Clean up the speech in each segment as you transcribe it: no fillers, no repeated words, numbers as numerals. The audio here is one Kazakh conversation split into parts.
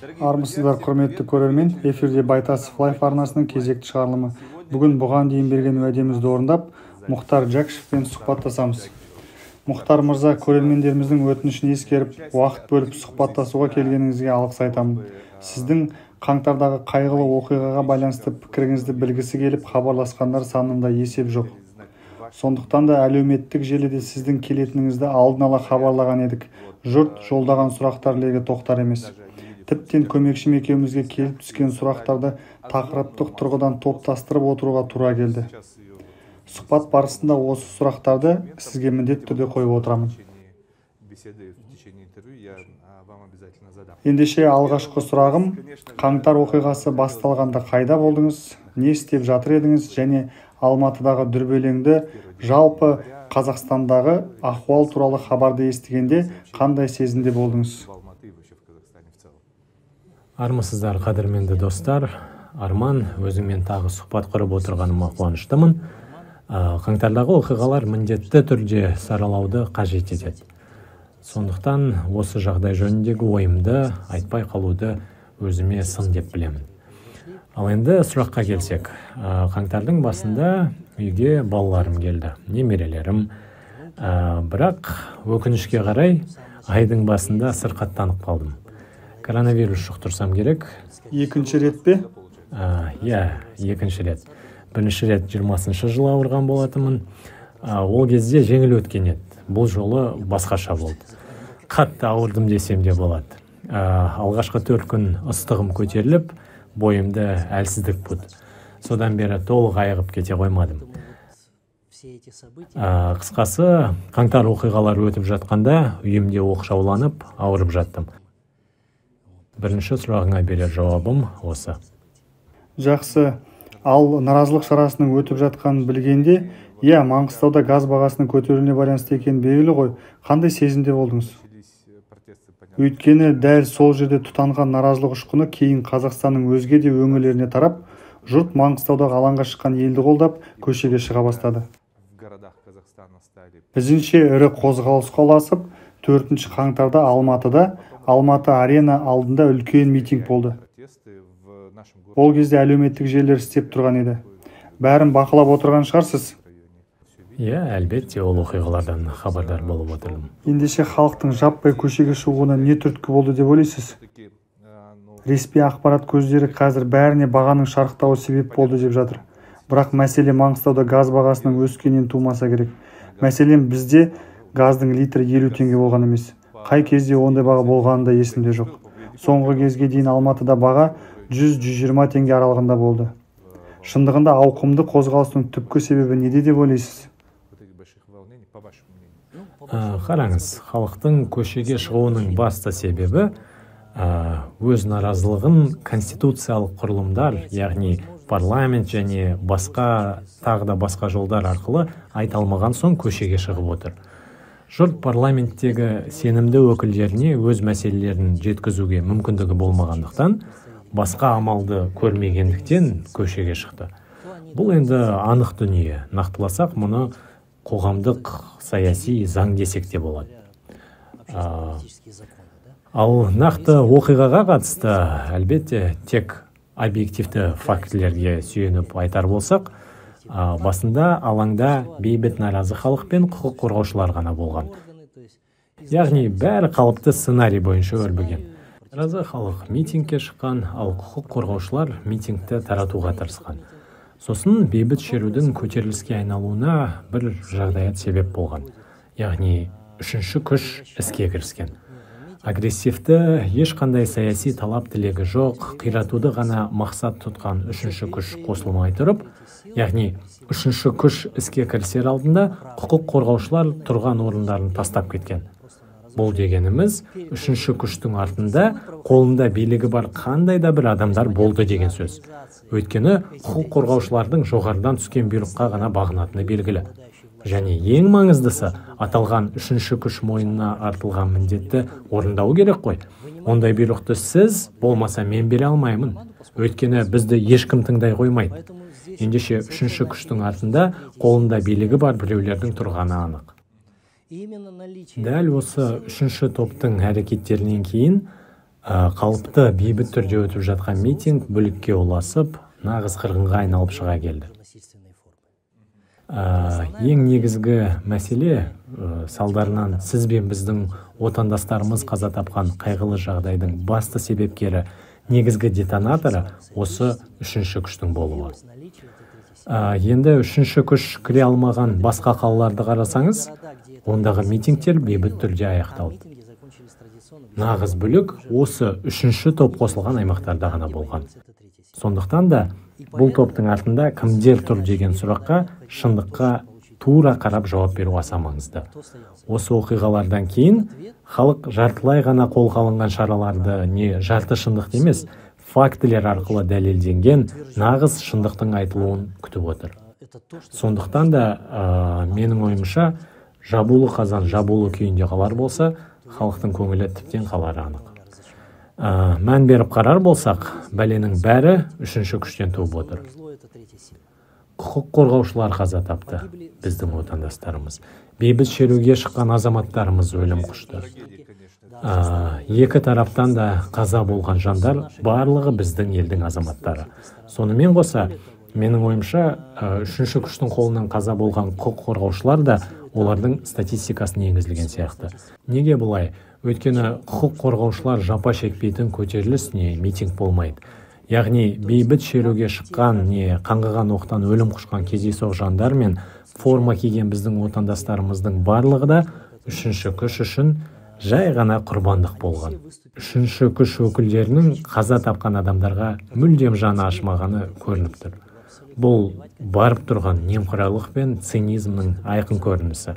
Армысыздар, құрметті көрермен! Эфирде «Байтасов Лайф» арнасының кезекті шығарылымы. Бүгін бұған дейін берген уәдемізді орындап, Мұхтар Жәкішевпен сұхбаттасамыз. Мұхтар мырза, көрермендеріміздің өтінішін ескеріп, уақыт бөліп сұхбаттасуға келгеніңізге алғыс айтамын. Сіздің қаңтардағы қайғылы оқиғаға байланысты пікіріңізді білгісі келіп хабарласқандар санында есеп жоқ. Сондықтан да әлеуметтік желіде сіздің келетініңізді алдын ала хабарлаған едік. Жұрт жолдаған сұрақтар легі тоқтар емес. Тіптен көмекшім екеумізге келіп түскен сұрақтарды тақырыптық тұрғыдан топтастырып отыруға тура келді. Сұхбат барысында осы сұрақтарды сізге міндетті түрде қойып отырамын. Ендеше, алғашқы сұрағым: қаңтар оқиғасы басталғанда қайда болдыңыз, не істеп жатыр едіңіз және Алматыдағы дүрбелеңді, жалпы Қазақстандағы ахуал туралы хабарды естігенде қандай сезімде болдыңыз? Армысыздар, қадірменді достар! Арман, өзіңмен тағы сұхбат құрып отырғаныма қуаныштымын. Қаңтардағы оқиғалар міндетті түрде саралауды қажет етеді. Сондықтан осы жағдай жөніндегі ойымды айтпай қалуды өзіме сын деп білемін. Ал енді сұраққа келсек, қаңтардың басында үйге балаларым келді, немерелерім. Бірақ өкінішке қарай, айдың басында сырқаттанып қалдым. Коронавирус жұқтырсам керек. Екінші рет пе? Иә, екінші рет. Бірінші рет 20-шы жылы ауырған болатынмын. Ол кезде жеңіл өткен еді. Бұл жолы басқаша болды, қатты ауырдым десем де болады. Алғашқы 4 күн ыстығым көтеріліп, бойымды әлсіздік буды. Содан бері толық айығып кете қоймадым. Қысқасы, қаңтар оқиғалары өтіп жатқанда үйімде оқшауланып, ауырып жаттым. Бірінші сұрағыңа берер жауабым осы. Жақсы. Ал наразылық шарасының өтіп жатқанын білгенде, иә, Маңғыстауда газ бағасының көтерілуіне байланысты екені белгілі ғой, қандай сезімде болдыңыз? Өйткені дәл сол жерде тұтанған наразылық ұшқыны кейін Қазақстанның өзге де өңірлеріне тарап, жұрт Маңғыстаудағы алаңға шыққан елді қолдап, көшеге шыға бастады. Ізінше ірі қозғалысқа ұласып, 4 қаңтарда Алматыда, Алматы Арена алдында үлкен митинг болды. Ол кезде әлеуметтік желілер істеп тұрған еді, бәрін бақылап отырған шығарсыз? Иә, әлбетте, ол оқиғалардан хабардар болып отырдым. Ендеше, халықтың жаппай көшеге шығуына не түрткі болды деп ойлайсыз? Ресми ақпарат көздері қазір бәріне бағаның шарықтауы себеп болды деп жатыр. Бірақ мәселе Маңғыстауда газ бағасының өскенінен тумаса керек. Мәселен, бізде газдың литрі 50 теңге болған емес. Қай кезде ондай баға болғаны да есімде жоқ. Соңғы кезге дейін Алматыда баға 100-120 теңге аралығында болды. Шындығында, ауқымды қозғалыстың түпкі себебі неде деп ойлайсыз? Қараңыз, халықтың көшеге шығуының басты себебі өз наразылығын конституциялық құрылымдар, яғни парламент және басқа, тағы да басқа жолдар арқылы айта алмаған соң, көшеге шығып отыр. Жұрт парламенттегі сенімді өкілдеріне өз мәселелерін жеткізуге мүмкіндігі болмағандықтан, басқа амалды көрмегендіктен көшеге шықты. Бұл енді анық дүние. Нақтыласақ, мұны қоғамдық саяси заң десек те болады. Ал нақты оқиғаға қатысты, әлбетте, тек объективті фактілерге сүйеніп айтар болсақ, басында алаңда бейбіт наразы халық пен құқық қорғаушылар ғана болған. Яғни бәрі қалыпты сценарий бойынша өрбіген. Наразы халық митингке шыққан, ал құқық қорғаушылар митингті таратуға тырысқан. Сосын бейбіт шерудің көтеріліске айналуына бір жағдаят себеп болған, яғни үшінші күш іске кіріскен. Агрессивті, ешқандай саяси талап тілегі жоқ, қиратуды ғана мақсат тұтқан үшінші күш қосылмай тұрып, яғни үшінші күш іске кірісер алдында құқық қорғаушылар тұрған орындарын тастап кеткен. Бұл дегеніміз, үшінші күштің артында қолында билігі бар қандай да бір адамдар болды деген сөз. Өйткені құқық қорғаушылардың жоғарыдан түскен бұйрыққа ғана бағынатыны белгілі. Және ең маңыздысы, аталған үшінші күш мойнына артылған міндетті орындауы керек қой. Ондай бұйрықты сіз болмаса мен бере алмаймын, өйткені бізді ешкім тыңдай қоймайды. Ендеше, үшінші күштің артында қолында билігі бар біреулердің тұрғаны анық. Дәл осы үшінші топтың әрекеттерінен кейін Қалыпты бейбіт түрде өтіп жатқан митинг бүлікке ұласып, нағыз қырғынға айналып шыға келді. Ең негізгі мәселе, салдарынан сіз бен біздің отандастарымыз қаза тапқан қайғылы жағдайдың басты себепкері, негізгі детонаторы осы үшінші күштің болуы. Енді үшінші күш кіре алмаған басқа қалаларды қарасаңыз, ондағы митингтер бейбіт түрде аяқталды. Нағыз бүлік осы үшінші топ қосылған аймақтарда ғана болған. Сондықтан да бұл топтың артында кімдер тұр деген сұраққа шындыққа тура қарап жауап беру аса маңызды. Осы оқиғалардан кейін халық жартылай ғана қолға алынған шараларды не жарты шындықты емес, фактілер арқылы дәлелденген нағыз шындықтың айтылуын күтіп отыр. Сондықтан да менің ойымша, жабулы қазан жабулы күйінде қалар болса, халықтың көңілі тіптен қалары анық. Мән беріп қарар болсақ, бәленің бәрі үшінші күштен туып отыр. Құқық қорғаушылар қаза тапты, біздің отандастарымыз. Бейбіт шеруге шыққан азаматтарымыз өлім құшты. Екі тараптан да қаза болған жандар барлығы біздің елдің азаматтары. Сонымен қоса, менің ойымша, үшінші күштің қолынан қаза болған құқық қорғаушылар да олардың статистикасына енгізілген сияқты. Неге бұлай? Өйткені құқық қорғаушылар жапа шекпейтін көтеріліс не митинг болмайды. Яғни бейбіт шеруге шыққан не қаңғыған оқтан өлім құшқан кездейсоқ жандар мен форма киген біздің отандастарымыздың барлығы да үшінші күш үшін жай ғана құрбандық болған. Үшінші күш өкілдерінің қаза тапқан адамдарға мүлдем жаны ашымағаны көрініп тұр. Бұл барып тұрған немқұрайлық пен цинизмнің айқын көрінісі.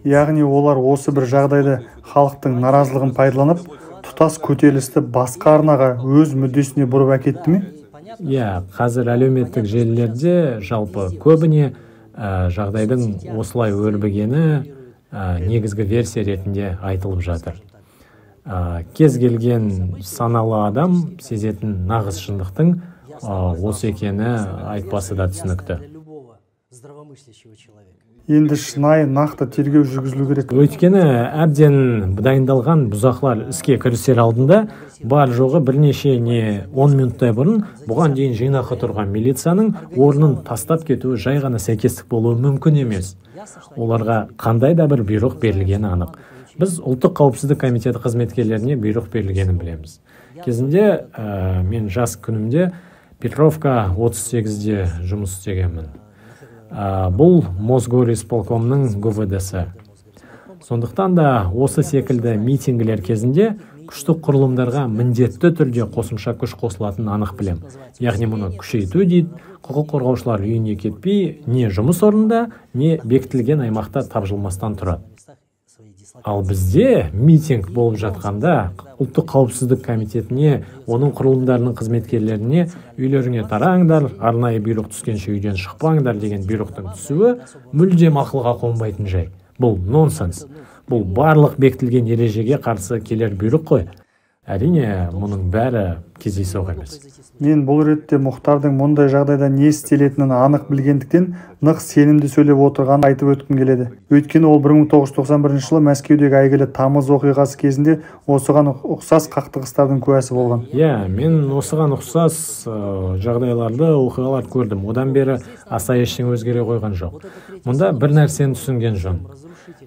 Яғни олар осы бір жағдайды халықтың наразылығын пайдаланып, тұтас көтерілісті басқа арнаға өз мүддесіне бұрып әкетті ме? Иә, қазір әлеуметтік желілерде жалпы көбіне жағдайдың осылай өрбігені негізгі версия ретінде айтылып жатыр. Кез келген саналы адам сезетін нағыз шындықтың осы екені айтпасы да түсінікті. Енді шынайы нақты тергеу жүргізілу керек. Өйткені әбден дайындалған бұзақылар іске кірісер алдында бар жоғы бірнеше не 10 минуттай бұрын бұған дейін жинақы тұрған милицияның орнын тастап кетуі жай ғана сәйкестік болуы мүмкін емес. Оларға қандай да бір бұйрық берілгені анық. Біз Ұлттық қауіпсіздік комитеті қызметкерлеріне бұйрық берілгенін білеміз. Кезінде мен жас күнімде Петровка 38-де жұмыс істегенмін. Бұл Мосгорисполкомның ГУВД-сы. Сондықтан да осы секілді митингілер кезінде күштік құрылымдарға міндетті түрде қосымша күш қосылатынын анық білем. Яғни мұны күшейту дейді, құқық қорғаушылар үйіне кетпей, не жұмыс орнында, не бекітілген аймақта тапжылмастан тұрады. Ал бізде митинг болып жатқанда Ұлттық қауіпсіздік комитетіне, оның құрылымдарының қызметкерлеріне үйлеріңе тараңдар, арнайы бұйрық түскенше үйден шықпаңдар деген бұйрықтың түсуі мүлдем ақылға қонбайтын жай. Бұл нонсенс. Бұл барлық бекітілген ережеге қарсы келер бұйрық қой. Әрине, мұның бәрі кездейсоқ емес. Мен бұл ретте Мұхтардың мұндай жағдайда не істелетінін анық білгендіктен нық сенімді сөйлеп отырғанын айтып өткім келеді. Өйткені ол 1991 жылы Мәскеудегі әйгілі тамыз оқиғасы кезінде осыған ұқсас қақтығыстардың куәсі болған. Иә, мен осыған ұқсас жағдайларды, оқиғаларды көрдім. Одан бері аса ештеңе өзгере қойған жоқ. Мұнда бір нәрсені түсінген жөн.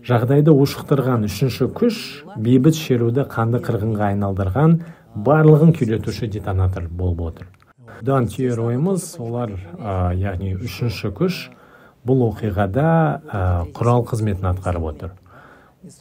Жағдайды ушықтырған үшінші күш бейбіт шеруді қанды қырғынға айналдырған, барлығын күйретуші детонатор болып отыр. Бұдан түйер ойымыз, олар, яғни үшінші күш бұл оқиғада құрал қызметін атқарып отыр.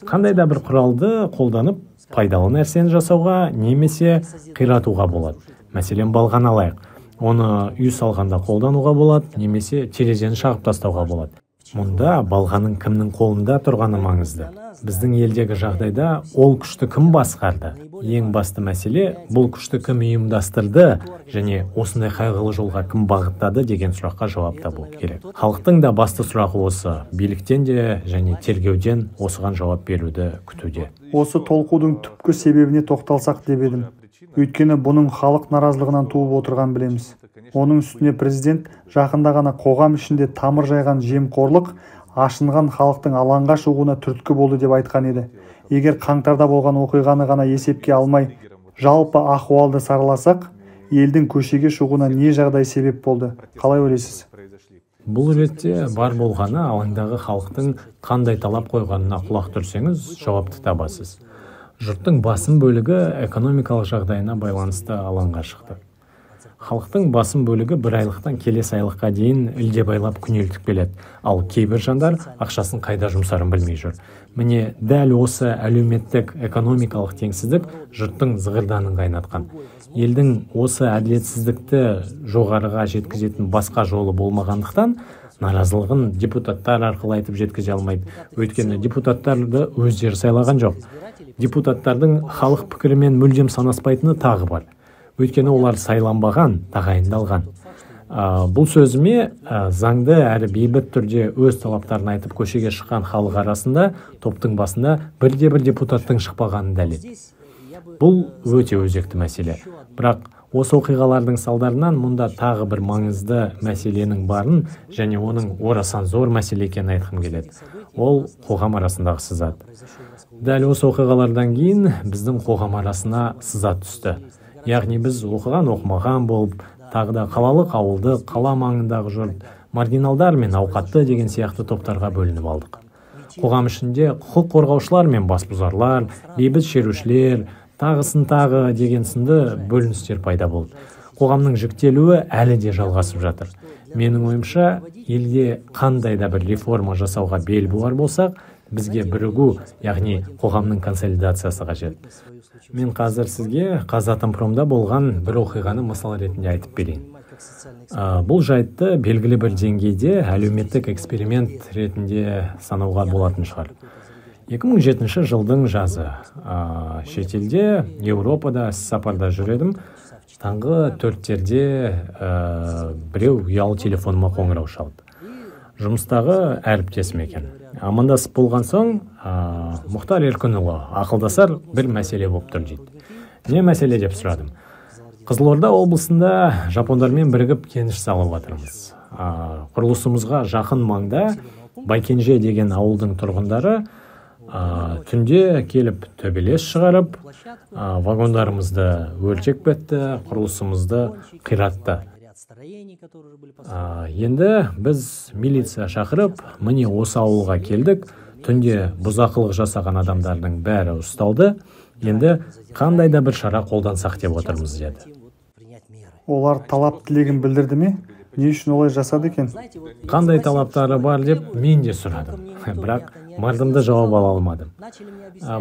Қандай да бір құралды қолданып, пайдалы нәрсені жасауға немесе қиратуға болады. Мәселен, балғаны алайық. Оны үй салғанда қолдануға болады, немесе терезені шағып тастауға болады. Мұнда балғаның кімнің қолында тұрғаны маңызды. Біздің елдегі жағдайда ол күшті кім басқарды? Ең басты мәселе, бұл күшті кім ұйымдастырды және осындай қайғылы жолға кім бағыттады деген сұраққа жауап табу керек. Халықтың да басты сұрағы осы. Биліктен де және тергеуден осыған жауап беруді күтуде. Осы толқудың түпкі себебіне тоқталсақ деп едім. Өйткені бұның халық наразылығынан туып отырғанын білеміз. Оның үстіне президент жақында ғана қоғам ішінде тамыр жайған жемқорлық ашынған халықтың алаңға шығуына түрткі болды деп айтқан еді. Егер қаңтарда болған оқиғаны ғана есепке алмай, Жалпы ахуалды сараласақ, елдің көшеге шығуына не жағдай себеп болды? Қалай ойлайсыз? Бұл ретте бар болғаны алаңдағы халықтың қандай талап қойғанына құлақ түрсеңіз, жауапты табасыз. Жұрттың басым бөлігі экономикалық жағдайына байланысты алаңға шықты. Халықтың басым бөлігі бір айлықтан келесі айлыққа дейін ілдебайлап күнелтіп келеді. Ал кейбір жандар ақшасын қайда жұмсарын білмей жүр. Міне, дәл осы әлеуметтік экономикалық теңсіздік жұрттың зығырданын қайнатқан. Елдің осы әділетсіздікті жоғарыға жеткізетін басқа жолы болмағандықтан, наразылығын депутаттар арқылы айтып жеткізе алмайды. Өйткені депутаттарды өздері сайлаған жоқ. Депутаттардың халық пікірімен мүлдем санаспайтыны тағы бар. Өйткені олар сайланбаған, тағайындалған. Бұл сөзіме заңды әрі бейбіт түрде өз талаптарын айтып көшеге шыққан халық арасында топтың басында бірде-бір депутаттың шықпағанын дәлел. Бұл өте өзекті мәселе. Бірақ осы оқиғалардың салдарынан мұнда тағы бір маңызды мәселенің барын және оның орасан зор мәселе екенін айтқым келеді. Ол қоғам арасындағы сызат. Дәл осы оқиғалардан кейін біздің қоғам арасына сызат түсті. Яғни біз оқыған, оқымаған болып, тағы да қалалық, ауылдық, қала маңындағы жұрт, маргиналдар мен ауқатты деген сияқты топтарға бөлініп алдық. Қоғам ішінде құқық қорғаушылар мен басбұзарлар, бейбіт шерушілер, тағысын тағы деген сынды бөліністер пайда болды. Қоғамның жіктелуі әлі де жалғасып жатыр. Менің ойымша, елде қандай да бір реформа жасауға бел буар болсақ, бізге бірігу, яғни қоғамның консолидациясы қажет. Мен қазір сізге Қазатомпромда болған бір оқиғаны мысал ретінде айтып берейін. Бұл жайтты белгілі бір деңгейде әлеуметтік эксперимент ретінде санауға болатын шығар. 2007 жылдың жазы. Шетелде, Еуропада іс-сапарда жүр едім. Таңғы 4-терде біреу ұялы телефоныма қоңырау шалды. Жұмыстағы әріптесім екен. Амандасып болған соң, Мұхтар Еркінұлы, ақылдасар бір мәселе болып тұр дейді. Не мәселе деп сұрадым. Қызылорда облысында жапондармен бірігіп кеніш салып жатырмыз. Құрылысымызға жақын маңда Байкенже деген ауылдың тұрғындары түнде келіп төбелес шығарып, вагондарымызды өртеп кетті, құрылысымызды қиратты. Енді біз милиция шақырып, міне осы ауылға келдік, түнде бұзақылық жасаған адамдардың бәрі ұсталды, енді қандай да бір шара қолдансақ деп отырмыз деді. Олар талап тілегін білдірді ме? Не үшін олай жасады екен? Қандай талаптары бар деп мен де сұрадым, бірақ мардымды жауап ала алмадым.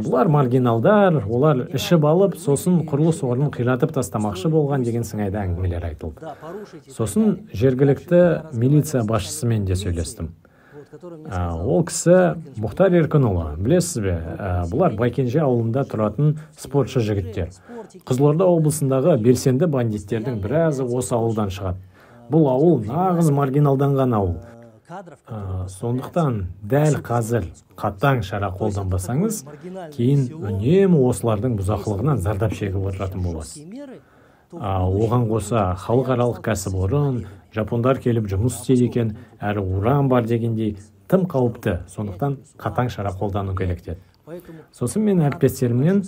Бұлар маргиналдар, олар ішіп алып, сосын құрылыс орнын қиратып тастамақшы болған деген сыңайда әңгімелер айтылды. Сосын жергілікті милиция басшысымен де сөйлестім. Ол кісі Мұхтар Еркінұлы, білесіз бе, бұлар Байкенже ауылында тұратын спортшы жігіттер. Қызылорда облысындағы белсенді бандиттердің біразы осы ауылдан шығады. Бұл ауыл нағыз маргиналданған ауыл. Сондықтан дәл қазір қатаң шара қолданбасаңыз, кейін үнемі осылардың бұзақылығынан зардап шегіп отыратын боласыз. Оған қоса халықаралық кәсіпорын, жапондар келіп жұмыс істейді екен, әрі уран бар дегендей тым қауіпті, сондықтан қатаң шара қолдану керек деді. Сосын мен әріптестерімнен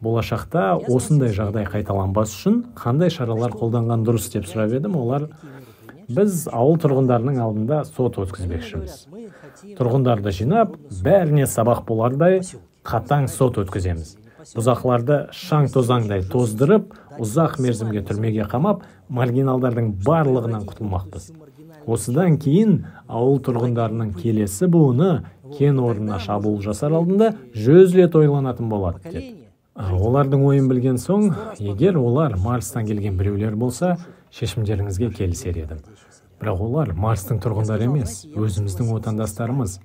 болашақта осындай жағдай қайталанбас үшін қандай шаралар қолданған дұрыс деп сұрап едім, олар біз ауыл тұрғындарының алдында сот өткізбекшіміз. Тұрғындарды жинап, бәріне сабақ болардай қатаң сот өткіземіз. Бұзақыларды шаң тозаңдай тоздырып, ұзақ мерзімге түрмеге қамап, маргиналдардың барлығынан құтылмақпыз. Осыдан кейін ауыл тұрғындарының келесі буыны кен орнына шабуыл жасар алдында 100 рет ойланатын болады деді. Олардың ойын білген соң, егер олар Марстан келген біреулер болса, шешімдеріңізге келісер едім. Бірақ олар Марстың тұрғындары емес, өзіміздің отандастарымыз.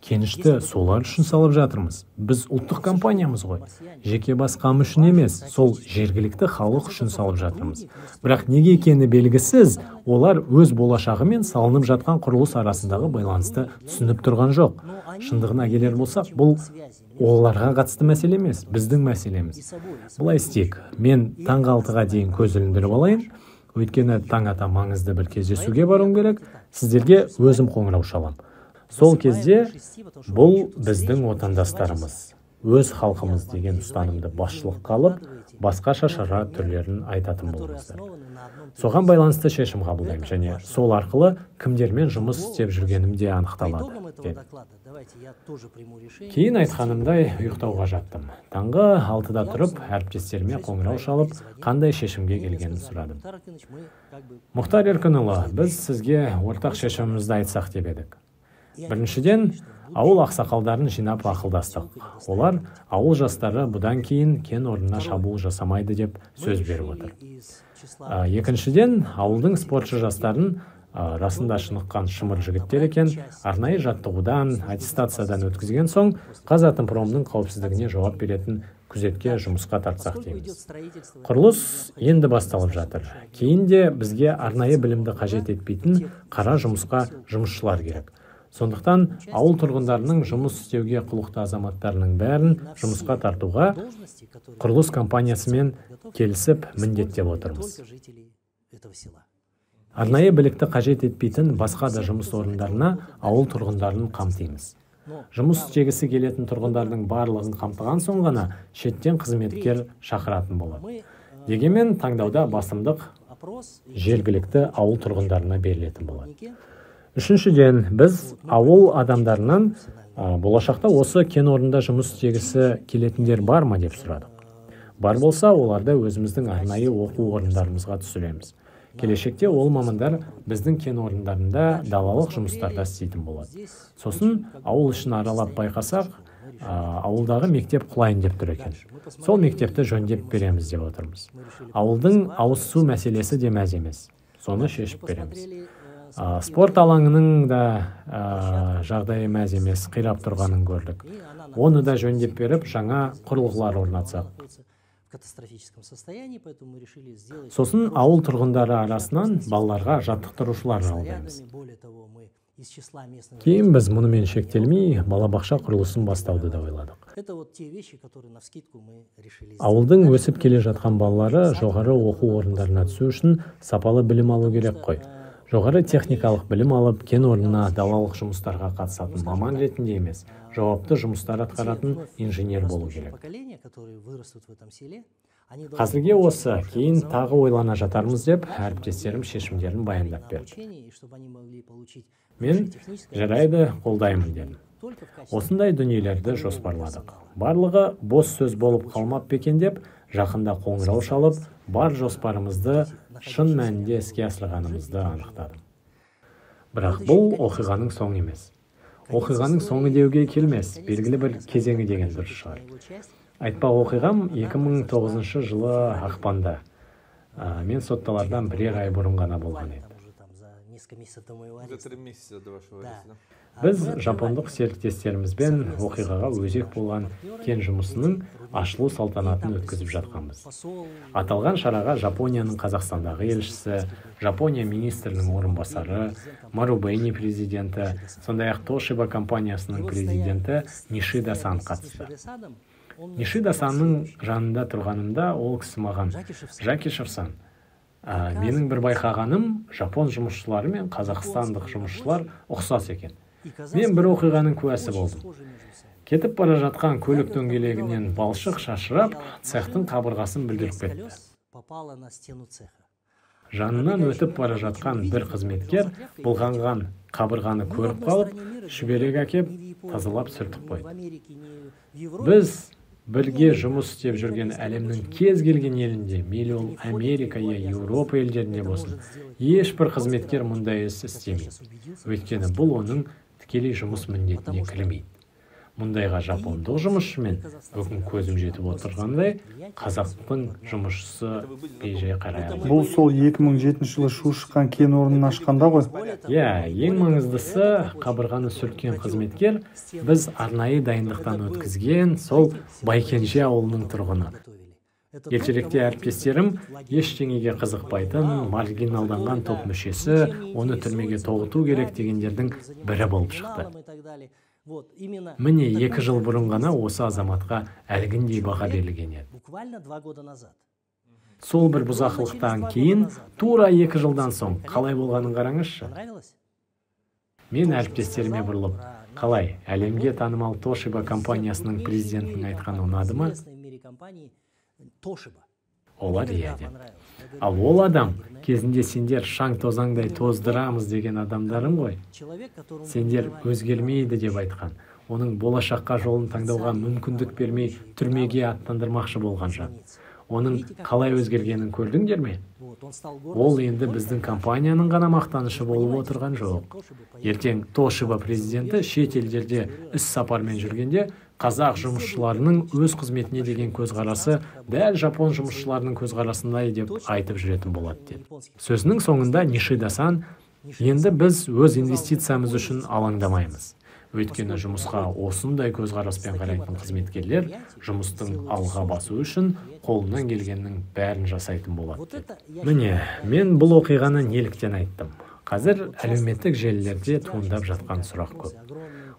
Кенішті солар үшін салып жатырмыз. Біз ұлттық компаниямыз ғой. Жеке бас қамы үшін емес, сол жергілікті халық үшін салып жатырмыз. Бірақ неге екені белгісіз, олар өз болашағы мен салынып жатқан құрылыс арасындағы байланысты түсініп тұрған жоқ. Шындығына келер болсақ, бұл оларға қатысты мәселе емес, біздің мәселеміз. Былай істейік, мен таңғы 6-ға дейін көз іліндіріп алайын. Өйткені таң ата маңызды бір кездесуге баруым керек. Сіздерге өзім қоңырау шалам. Сол кезде бұл біздің отандастарымыз. Өз халқымыз деген ұстанымды басшылыққа алып, басқаша шара түрлерін айтатын болыңыздар. Соған байланысты шешім қабылдаймын және сол арқылы кімдермен жұмыс істеп жүргенім де анықталады, деді. Кейін айтқанымдай, ұйықтауға жаттым. Таңғы 6-да тұрып, әріптестеріме қоңырау шалып, қандай шешімге келгенін сұрадым. Мұхтар Еркінұлы, біз сізге ортақ шешімімізді айтсақ деп едік. Біріншіден, ауыл ақсақалдарын жинап ақылдастық. Олар ауыл жастары бұдан кейін кен орнына шабуыл жасамайды деп сөз беріп отыр. Екіншіден, ауылдың спортшы жастарын, расында шыныққан шымыр жігіттер екен, арнайы жаттығудан, аттестациядан өткізген соң Қазатомпромның қауіпсіздігіне жауап беретін күзетке жұмысқа тартсақ дейміз. Құрылыс енді басталып жатыр. Кейін де бізге арнайы білімді қажет етпейтін қара жұмысқа жұмысшылар керек. Сондықтан ауыл тұрғындарының жұмыс істеуге құлықты азаматтарының бәрін жұмысқа тартуға құрылыс компаниясымен келісіп міндеттеп отырмыз. Арнайы білікті қажет етпейтін басқа да жұмыс орындарына ауыл тұрғындарын қамтимыз. Жұмыс істегісі келетін тұрғындардың барлығын қамтыған соң ғана шеттен қызметкер шақыратын болады. Дегенмен таңдауда басымдық жергілікті ауыл тұрғындарына берілетін болады. Үшіншіден, біз ауыл адамдарынан болашақта осы кен орнында жұмыс істегісі келетіндер бар ма деп сұрадық. Бар болса, оларды өзіміздің арнайы оқу орындарымызға түсіреміз. Келешекте ол мамандар біздің кен орындарында далалық жұмыстарда істейтін болады. Сосын ауыл ішін аралап байқасақ, ауылдағы мектеп құлайын деп тұр екен. Сол мектепті жөндеп береміз деп отырмыз. Ауылдың ауыз су мәселесі де мәз емес. Соны шешіп береміз. Спорт алаңының да жағдайы мәз емес, қирап тұрғанын көрдік. Оны да жөндеп беріп, жаңа құрылғылар орнатсақ. Сосын ауыл тұрғындары арасынан балаларға жаттықтырушылар жалдаймыз. Кейін біз мұнымен шектелмей, балабақша құрылысын бастауды да ойладық. Ауылдың өсіп келе жатқан балалары жоғары оқу орындарына түсу үшін сапалы білім алу керек қой. Жоғары техникалық білім алып, кен орнына далалық жұмыстарға қатысатын маман ретінде емес, жауапты жұмыстар атқаратын инженер болу керек. Қазірге осы, кейін тағы ойлана жатармыз деп әріптестерім шешімдерін баяндап берді. Мен жарайды, қолдаймын дедім. Осындай дүниелерді жоспарладық. Барлығы бос сөз болып қалмап екен деп, жақында қоңырау шалып, бар жоспарымызды шын мәнінде іске асырғанымызды анықтадым. Бірақ бұл оқиғаның соңы емес. Оқиғаның соңы деуге келмес, белгілі бір кезеңі деген дұрыс шығар. Айтпақ оқиғам 2009 жылы ақпанда. Мен сотталардан бірер ай бұрын ғана болған еді. Біз жапондық серіктестерімізбен оқиғаға өзек болған кен жұмысының ашылу салтанатын өткізіп жатқанбыз. Аталған шараға Жапонияның Қазақстандағы елшісі, Жапония министрінің орынбасары, Марубэни президенті, сондай-ақ Тошиба компаниясының президенті Нишида-сан қатысты. Нишида-санның жанында тұрғанымда ол кісі маған: «Жакишев-сан, менің бір байқағаным, жапон жұмысшылары мен қазақстандық жұмысшылар ұқсас екен. Мен бір оқиғаның куәсі болдым. Кетіп бара жатқан көлік дөңгелегінен балшық шашырап, цехтың қабырғасын бүлдіріп кетті. Жанынан өтіп бара жатқан бір қызметкер былғанған қабырғаны көріп қалып, шүберек әкеп, тазалап сүртіп қойды. Біз бірге жұмыс істеп жүрген әлемнің кез келген елінде, мейлі ол Америка я Еуропа елдерінде болсын, ешбір қызметкер мұндай іс істемейді. Өйткені бұл оның тікелей жұмыс міндетіне кірмейді. Мұндайға жапондық жұмысшымен, бүгін көзім жетіп отырғандай, қазақтың жұмысшысы бейжай қарай алмайды». Бұл сол 2007 жылы шу шыққан кен орнын ашқанда ғой? Иә, ең маңыздысы, қабырғаны сүрткен қызметкер біз арнайы дайындықтан өткізген сол Байкенже ауылының тұрғыны. Ертеректе әріптестерім ештеңеге қызықпайтын, маргиналданған топ мүшесі, оны түрмеге тоғыту керек дегендердің бірі болып шықты. Міне 2 жыл бұрын ғана осы азаматқа әлгіндей баға берілген еді. Сол бір бұзақылықтан кейін, тура 2 жылдан соң қалай болғанын қараңызшы. Мен әріптестеріме бұрылып, Қалай, әлемге танымал Toshiba компаниясының президентінің айтқаны ұнады ма? Олар иә деді. Ал ол адам кезінде сендер шаң тозаңдай тоздырамыз деген адамдарың ғой. Сендер өзгермейді деп айтқан. Оның болашаққа жолын таңдауға мүмкіндік бермей түрмеге аттандырмақшы болған жан. Оның қалай өзгергенін көрдіңдер ме? Ол енді біздің компанияның ғана мақтанышы болып отырған жоқ. Ертең Toshiba президенті шет елдерде іс сапармен жүргенде қазақ жұмысшыларының өз қызметіне деген көзқарасы дәл жапон жұмысшыларының көзқарасындай деп айтып жүретін болады деді. Сөзінің соңында Нишида-сан, енді біз өз инвестициямыз үшін алаңдамаймыз. Өйткені жұмысқа осындай көзқараспен қарайтын қызметкерлер жұмыстың алға басуы үшін қолынан келгеннің бәрін жасайтын болады. Міне, мен бұл оқиғаны неліктен айттым. Қазір әлеуметтік желілерде туындап жатқан сұрақ көп.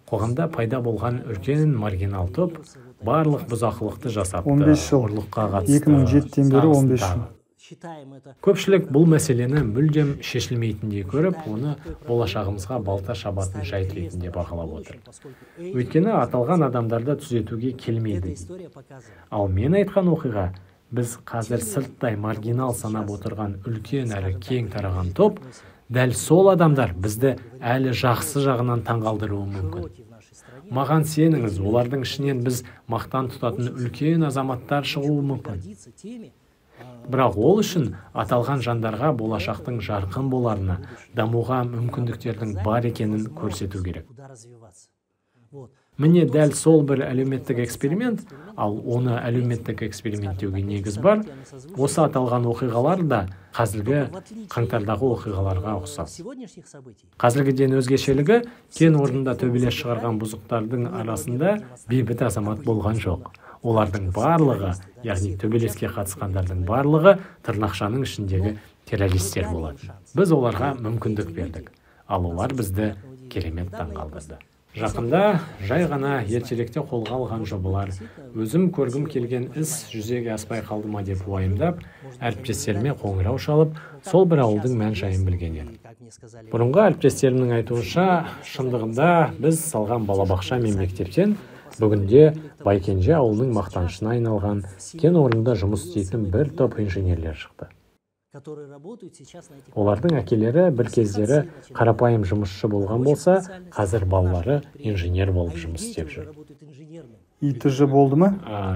Қоғамда пайда болған үлкен маргинал топ барлық бұзақылықты жасапты, 15 жыл. Ұрлыққа қатысты, 2007-тен бері 15 жыл. Көпшілік бұл мәселені мүлдем шешілмейтіндей көріп, оны болашағымызға балта шабатын жайт ретінде бағалап отыр. Өйткені аталған адамдарды түзетуге келмейді. Ал мен айтқан оқиға, біз қазір сырттай маргинал санап отырған үлкен әрі кең тараған топ, дәл сол адамдар бізді әлі жақсы жағынан таңғалдыруы мүмкін. Маған сеніңіз, олардың ішінен біз мақтан тұтатын үлкен азаматтар шығуы мүмкін. Бірақ ол үшін аталған жандарға болашақтың жарқын боларына, дамуға мүмкіндіктердің бар екенін көрсету керек. Міне дәл сол бір әлеуметтік эксперимент, ал оны әлеуметтік эксперимент деуге негіз бар, осы аталған оқиғалар да қазіргі қаңтардағы оқиғаларға ұқсас. Қазіргіден өзгешелігі, кен орнында төбелес шығарған бұзықтардың арасында бейбіт азамат болған жоқ. Олардың барлығы, яғни төбелеске қатысқандардың барлығы тырнақшаның ішіндегі террористер болатын. Біз оларға мүмкіндік бердік, ал олар бізді керемет таңғалдырды. Жақында жай ғана ертеректе қолға алған жобалар, өзім көргім келген іс жүзеге аспай қалды ма деп уайымдап, әріптестеріме қоңырау шалып, сол бір ауылдың мән-жайын білген едім. Бұрынғы әріптестерімнің айтуынша, шындығында біз салған балабақша мен мектептен бүгінде Байкенже ауылының мақтанышына айналған кен орнында жұмыс істейтін бір топ инженерлер шықты. Олардың әкелері бір кездері қарапайым жұмысшы болған болса, қазір балалары инженер болып жұмыс істеп жүр. ИТЖ болды ма?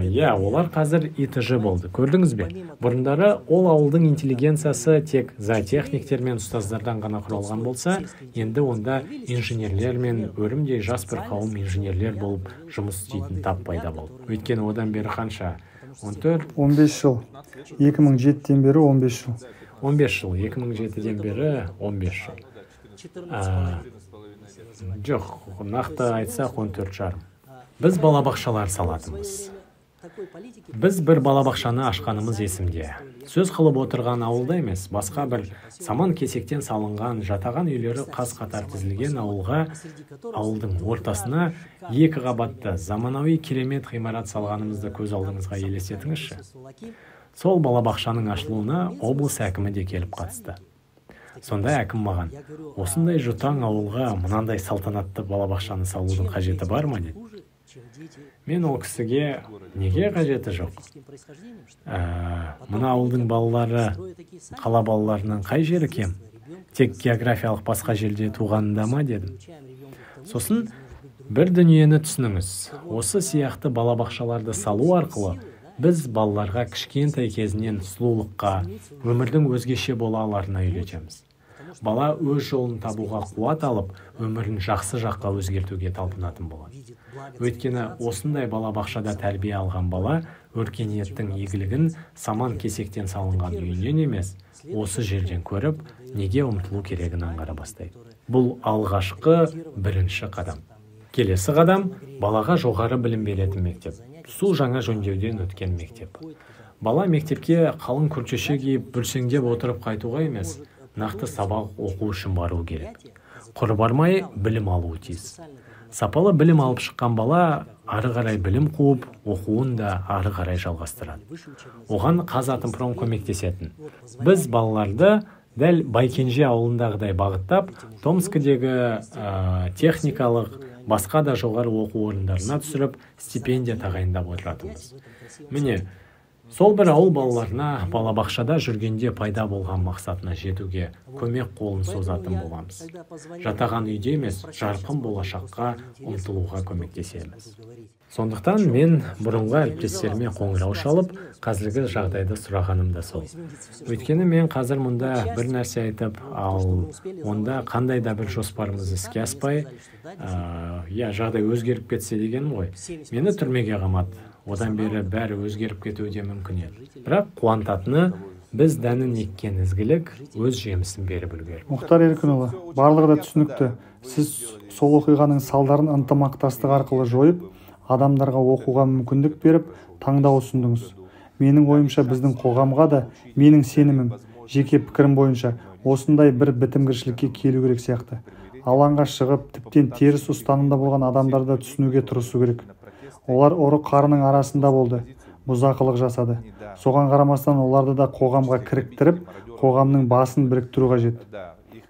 Иә, олар қазір ИТЖ болды. Көрдіңіз бе? Бұрындары ол ауылдың интеллигенциясы тек зоотехниктер мен ұстаздардан ғана құралған болса, енді онда инженерлер мен өрімдей жас бір қауым инженерлер болып жұмыс істейтін тап пайда болды. Өйткені одан бері қанша? 14 15 жыл. 2007-тен бері 15 жыл. 15 жыл, 2007-ден бері 15 жыл. Жоқ, нақты айтсақ 14,5. Біз балабақшалар салатынбыз. Біз бір балабақшаны ашқанымыз есімде. Сөз қылып отырған ауылда емес, басқа бір саман кесектен салынған жатаған үйлері қаз қатар тізілген ауылға, ауылдың ортасына 2 қабатты заманауи керемет ғимарат салғанымызды көз алдыңызға елестетіңізші. Сол балабақшаның ашылуына облыс әкімі де келіп қатысты. Сонда әкім маған, осындай жұтаң ауылға мынандай салтанатты балабақшаны салудың қажеті бар ма деді. Мен ол кісіге неге қажеті жоқ? Мына ауылдың балалары қала балаларынан қай жері кем? Тек географиялық басқа жерде туғанында ма дедім. Сосын бір дүниені түсініңіз. Осы сияқты балабақшаларды салу арқылы біз балаларға кішкентай кезінен сұлулыққа, өмірдің өзгеше бола аларына үйретеміз. Бала өз жолын табуға қуат алып, өмірін жақсы жаққа өзгертуге талпынатын болады. Өйткені осындай балабақшада тәрбие алған бала өркениеттің игілігін саман кесектен салынған үйінен емес, осы жерден көріп, неге ұмтылу керегін аңғара бастайды. Бұл алғашқы бірінші қадам. Келесі қадам балаға жоғары білім беретін мектеп. Су жаңа жөндеуден өткен мектеп. Бала мектепке қалың күртеше киіп, бүрсеңдеп отырып қайтуға емес, нақты сабақ оқу үшін бару керек. Құр бармай білім алуы тиіс. Сапалы білім алып шыққан бала ары қарай білім қуып, оқуын да ары қарай жалғастырады. Оған Қазатомпром көмектесетін. Біз балаларды Дәл Байкенже ауылындағыдай бағыттап, Томскідегі техникалық, басқа да жоғары оқу орындарына түсіріп, стипендия тағайындап отыратынбыз. Міне, сол бір ауыл балаларына балабақшада жүргенде пайда болған мақсатына жетуге көмек қолын созатын боламыз. Жатаған үйде емес, жарқын болашаққа ұмтылуға көмектесеміз. Сондықтан мен бұрынғы әріптестеріме қоңырау шалып, қазіргі жағдайды сұрағаным да сол. Өйткені мен қазір мұнда бір нәрсе айтып, ал онда қандай да бір жоспарымыз іске аспай, жағдай өзгеріп кетсе дегенім ғой. Мені түрмеге қамады. Одан бері бәрі өзгеріп кетуі де мүмкін еді. Бірақ қуантатыны, біз дәнін еккен ізгілік өз жемісін беріп үлгерді. Мұхтар Еркінұлы, барлығы да түсінікті. Сіз сол оқиғаның салдарын ынтымақтастық арқылы жойып, адамдарға оқуға мүмкіндік беріп, таңдау ұсындыңыз. Менің ойымша, біздің қоғамға да, менің сенімім, жеке пікірім бойынша, осындай бір бітімгершілікке келу керек сияқты. Алаңға шығып, тіптен теріс ұстанымда болған адамдарды түсінуге тырысу керек. Олар ұры қарының арасында болды, бұзақылық жасады. Соған қарамастан оларды да қоғамға кіріктіріп, қоғамның басын біріктіру қажет.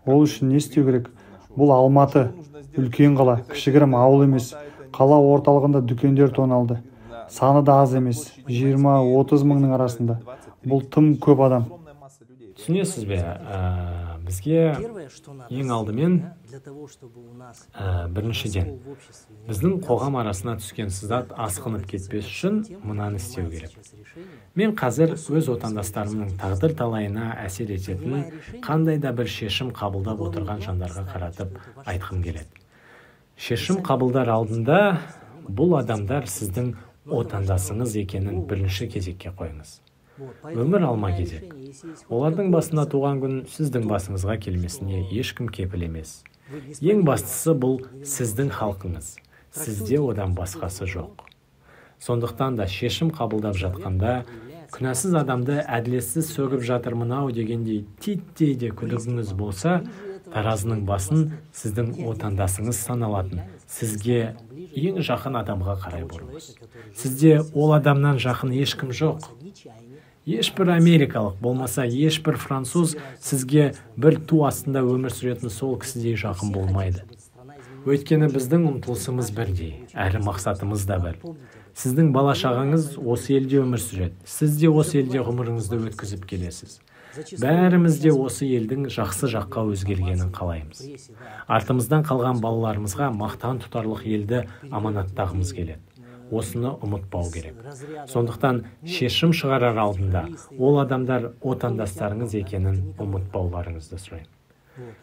Ол үшін не істеу керек? Бұл Алматы, үлкен қала, кішігірім ауыл емес. Қала орталығында дүкендер тоналды. Саны да аз емес, 20-30 мыңның арасында. Бұл тым көп адам. Түсінесіз бе, бізге ең алдымен, біріншіден, біздің қоғам арасына түскен сызат асқынып кетпес үшін мынаны істеу керек. Мен қазір өз отандастарымның тағдыр талайына әсер ететін қандай да бір шешім қабылдап отырған жандарға қаратып айтқым келеді. Шешім қабылдар алдында бұл адамдар сіздің отандасыңыз екенін бірінші кезекке қойыңыз. Өмір алма кезек. Олардың басына туған күн сіздің басыңызға келмесіне ешкім кепіл емес. Ең бастысы бұл сіздің халқыңыз. Сізде одан басқасы жоқ. Сондықтан да шешім қабылдап жатқанда күнәсіз адамды әділетсіз сөгіп жатыр мынау дегендей титтей де күдігіңіз болса, таразының басын сіздің отандасыңыз саналатын, сізге ең жақын адамға қарай бұрыңыз. Сізде ол адамнан жақын ешкім жоқ. Ешбір америкалық, болмаса ешбір француз сізге бір ту астында өмір сүретін сол кісідей жақын болмайды. Өйткені біздің ұмтылысымыз бірдей, әрі мақсатымыз да бір. Сіздің бала шағаңыз осы елде өмір сүреді. Сіз де осы елде ғұмырыңызды өткізіп келесіз. Бәріміз де осы елдің жақсы жаққа өзгергенін қалаймыз. Артымыздан қалған балаларымызға мақтан тұтарлық елді аманаттағымыз келеді. Осыны ұмытпау керек. Сондықтан шешім шығарар алдында ол адамдар отандастарыңыз екенін ұмытпауларыңызды сұраймын.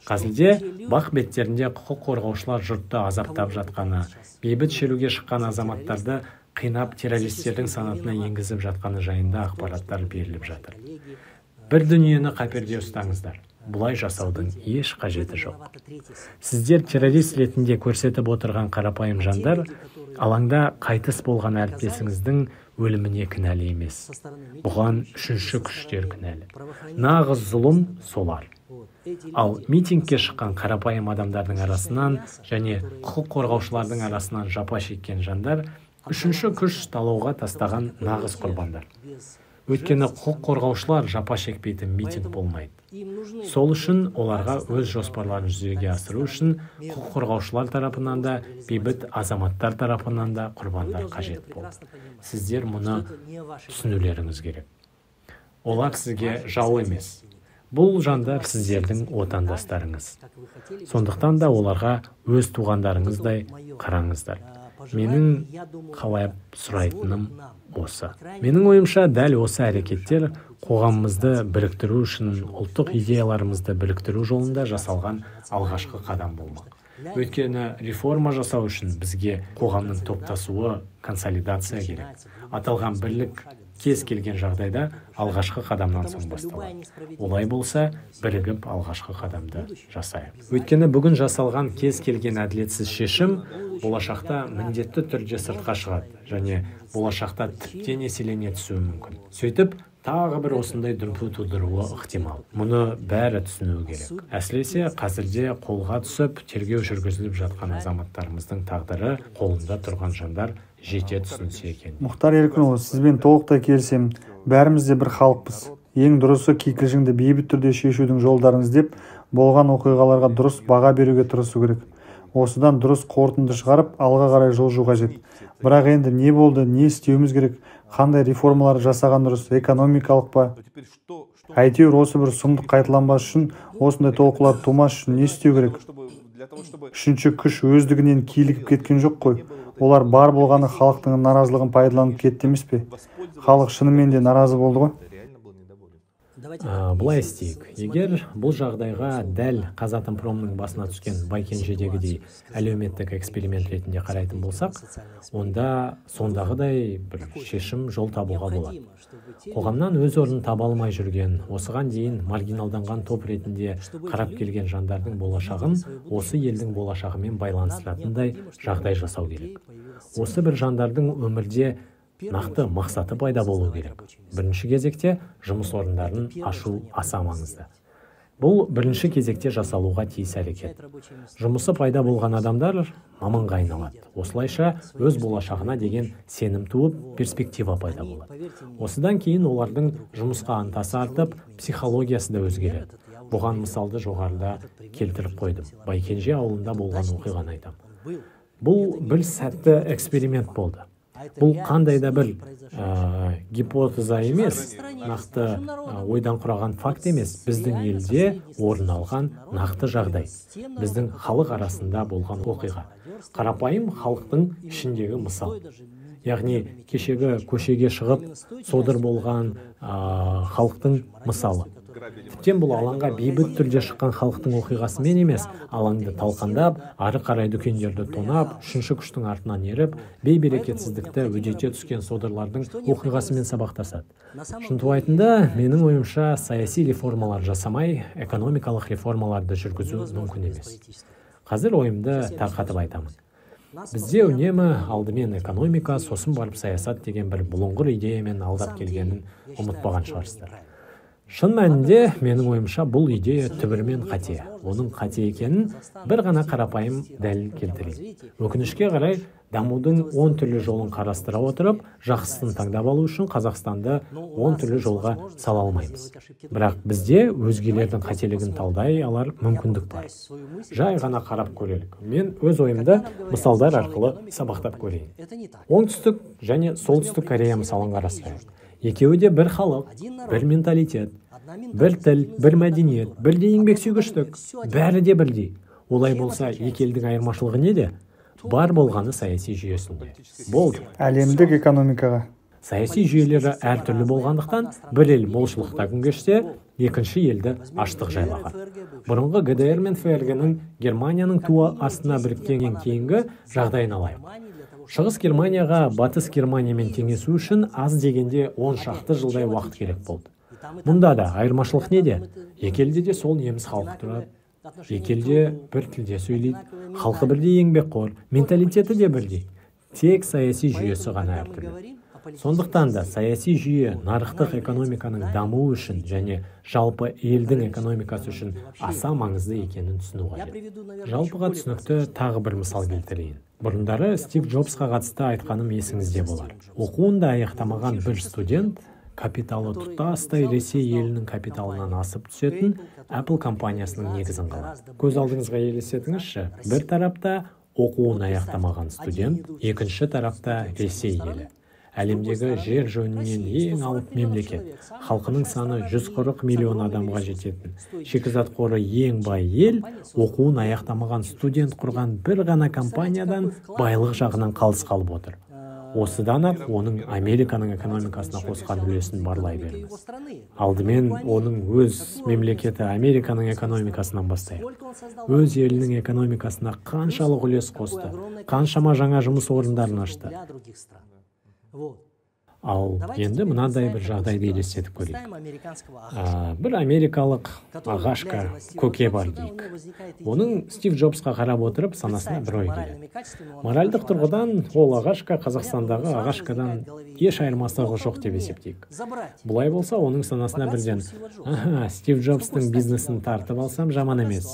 Қазірде бақ беттерінде құқық қорғаушылар жұртты азаптап жатқаны, бейбіт шеруге шыққан азаматтарды қинап террористердің санатына енгізіп жатқаны жайында ақпараттар беріліп жатыр. Бір дүниені қаперде ұстаңыздар. Бұлай жасаудың еш қажеті жоқ. Сіздер террорист ретінде көрсетіп отырған қарапайым жандар алаңда қайтыс болған әріптесіңіздің өліміне кінәлі емес. Бұған үшінші күштер кінәлі. Нағыз зұлым солар. Ал митингке шыққан қарапайым адамдардың арасынан және құқық қорғаушылардың арасынан жапа шеккен жандар үшінші күш талауға тастаған нағыз құрбандар. Өйткені құқық қорғаушылар жапа шекпейтін митинг болмайды. Сол үшін оларға өз жоспарларын жүзеге асыру үшін құқық қорғаушылар тарапынан да, бейбіт азаматтар тарапынан да құрбандар қажет болды. Сіздер мұны түсінулеріңіз керек. Олар сізге жау емес. Бұл жандар сіздердің отандастарыңыз. Сондықтан да оларға өз туғандарыңыздай қараңыздар. Менің қалай сұрайтыным осы. Менің ойымша, дәл осы әрекеттер қоғамымызды біріктіру үшін, ұлттық идеяларымызды біріктіру жолында жасалған алғашқы қадам болмақ. Өйткені реформа жасау үшін бізге қоғамның топтасуы, консолидация керек. Аталған бірлік кез келген жағдайда алғашқы қадамнан соң басталады. Олай болса, бірігіп алғашқы қадамды жасайық. Өйткені бүгін жасалған кез келген әділетсіз шешім болашақта міндетті түрде сыртқа шығады және болашақта тіптен еселене түсуі мүмкін. Сөйтіп, тағы бір осындай дүмпу тудыруы ықтимал. Мұны бәрі түсінуі керек. Әсіресе қазірде қолға түсіп, тергеу жүргізіліп жатқан азаматтарымыздың тағдыры қолында тұрған жандар жете түсінсе екен. Мұхтар Еркінұлы, сізбен толықтай келісемін. Бәріміз де бір халықпыз. Ең дұрысы кикілжіңді бейбіт түрде шешудің жолдарын іздеп, болған оқиғаларға дұрыс баға беруге тырысу керек. Осыдан дұрыс қорытынды шығарып, алға қарай жылжу қажет. Бірақ енді не болды, не істеуіміз керек, қандай реформалар жасаған дұрыс, экономикалық па? Әйтеуір осы бір сұмдық қайталанбас үшін, осындай толқулар тумас үшін не істеу керек? Үшінші күш өздігінен килігіп кеткен жоқ қой. Олар бар болғаны халықтың наразылығын пайдаланып кетті емес пе? Халық шынымен де наразы болды ғой. Былай істейік. Егер бұл жағдайға дәл Қазатомпромның басына түскен Байкенжедегідей әлеуметтік эксперимент ретінде қарайтын болсақ, онда сондағыдай бір шешім жол табуға болады. Қоғамнан өз орнын таба алмай жүрген, осыған дейін маргиналданған топ ретінде қарап келген жандардың болашағын осы елдің болашағымен байланыстыратындай жағдай жасау керек. Осы бір жандардың өмірде нақты мақсаты пайда болу керек. Бірінші кезекте жұмыс орындарын ашу аса маңызды. Бұл бірінші кезекте жасалуға тиіс әрекет. Жұмысы пайда болған адамдар маманға айналады. Осылайша өз болашағына деген сенім туып, перспектива пайда болады. Осыдан кейін олардың жұмысқа ынтасы артып, психологиясы да өзгереді. Бұған мысалды жоғарыда келтіріп қойдым. Байкенже ауылында болған оқиғаны айтамын. Бұл бір сәтті эксперимент болды. Бұл қандай да бір гипотеза емес, нақты ойдан құраған факт емес. Біздің елде орын алған нақты жағдай, біздің халық арасында болған оқиға. Қарапайым халықтың ішіндегі мысал. Яғни кешегі көшеге шығып содыр болған халықтың мысалы. Тіптен бұл алаңға бейбіт түрде шыққан халықтың оқиғасымен емес, алаңды талқандап, ары қарай дүкендерді тонап, үшінші күштің артынан еріп, бейберекетсіздікті үдете түскен содырлардың оқиғасымен сабақтасады. Шынтуайтында, менің ойымша, саяси реформалар жасамай, экономикалық реформаларды жүргізу мүмкін емес. Қазір ойымды тарқатып айтамын. Бізде үнемі алдымен экономика, сосын барып саясат деген бір бұлыңғыр идеямен алдап келгенін ұмытпаған шығарсыздар. Шын мәнінде, менің ойымша, бұл идея түбірімен қате. Оның қате екенін бір ғана қарапайым дәлел келтірейін. Өкінішке қарай, дамудың 10 түрлі жолын қарастыра отырып, жақсысын таңдап алу үшін Қазақстанды 10 түрлі жолға сала алмаймыз. Бірақ бізде өзгелердің қателігін талдай алар мүмкіндік бар. Жай ғана қарап көрелік. Мен өз ойымды мысалдар арқылы сабақтап көрейін. Оңтүстік және Солтүстік Корея мысалын қарастырайық. Екеуі де бір халық, бір менталитет, бір тіл, бір мәдениет, бірдей еңбексүйгіштік, бәрі де бірдей. Олай болса, екі елдің айырмашылығы неде? Бар болғаны саяси жүйесінде. Болды. Әлемдік экономикаға. Саяси жүйелері әртүрлі болғандықтан, бір ел молшылықта күн кешсе, екінші елді аштық жайлаған. Бұрынғы ГДР мен ФРГ-ның Германияның туы астына біріккеннен кейінгі жағдайын алайық. Шығыс Германияға Батыс Германиямен теңесу үшін аз дегенде 10 шақты жылдай уақыт керек болды. Мұнда да айырмашылық неде? Екі елде де сол неміс халқы тұрады. Екі елде бір тілде сөйлейді, халқы бірдей еңбекқор, менталитеті де бірдей. Тек саяси жүйесі ғана әртүрлі. Сондықтан да саяси жүйе нарықтық экономиканың дамуы үшін және жалпы елдің экономикасы үшін аса маңызды екенін түсіну қажет. Жалпыға түсінікті тағы бір мысал келтірейін. Бұрындары Стив Джобсқа қатысты айтқаным есіңізде болар. Оқуын да аяқтамаған бір студент капиталы тұтастай Ресей елінің капиталынан асып түсетін Apple компаниясының негізін қалады. Көз алдыңызға елестетіңізші, бір тарапта оқуын аяқтамаған студент, екінші тарапта Ресей елі. Әлемдегі жер жөнінен ең алып мемлекет, халқының саны 140 миллион адамға жететін, шикізат қоры ең бай ел, оқуын аяқтамаған студент құрған бір ғана компаниядан байлық жағынан қалыс қалып отыр. Осыдан-ақ оның Американың экономикасына қосқан үлесін барлай беріңіз. Алдымен оның өз мемлекеті Американың экономикасынан бастайық. Өз елінің экономикасына қаншалық үлес қосты, қаншама жаңа жұмыс орындарын ашты. Ал енді мынадай бір жағдайды елестетіп көрейік. Бір америкалық ағашка көке бар дейік. Оның Стив Джобсқа қарап отырып, санасына бір ой келеді. Моральдық тұрғыдан ол ағашка Қазақстандағы ағашкадан еш айырмашылығы жоқ деп есептейік. Бұлай болса, оның санасына бірден, аха, Стив Джобстың бизнесін тартып алсам жаман емес.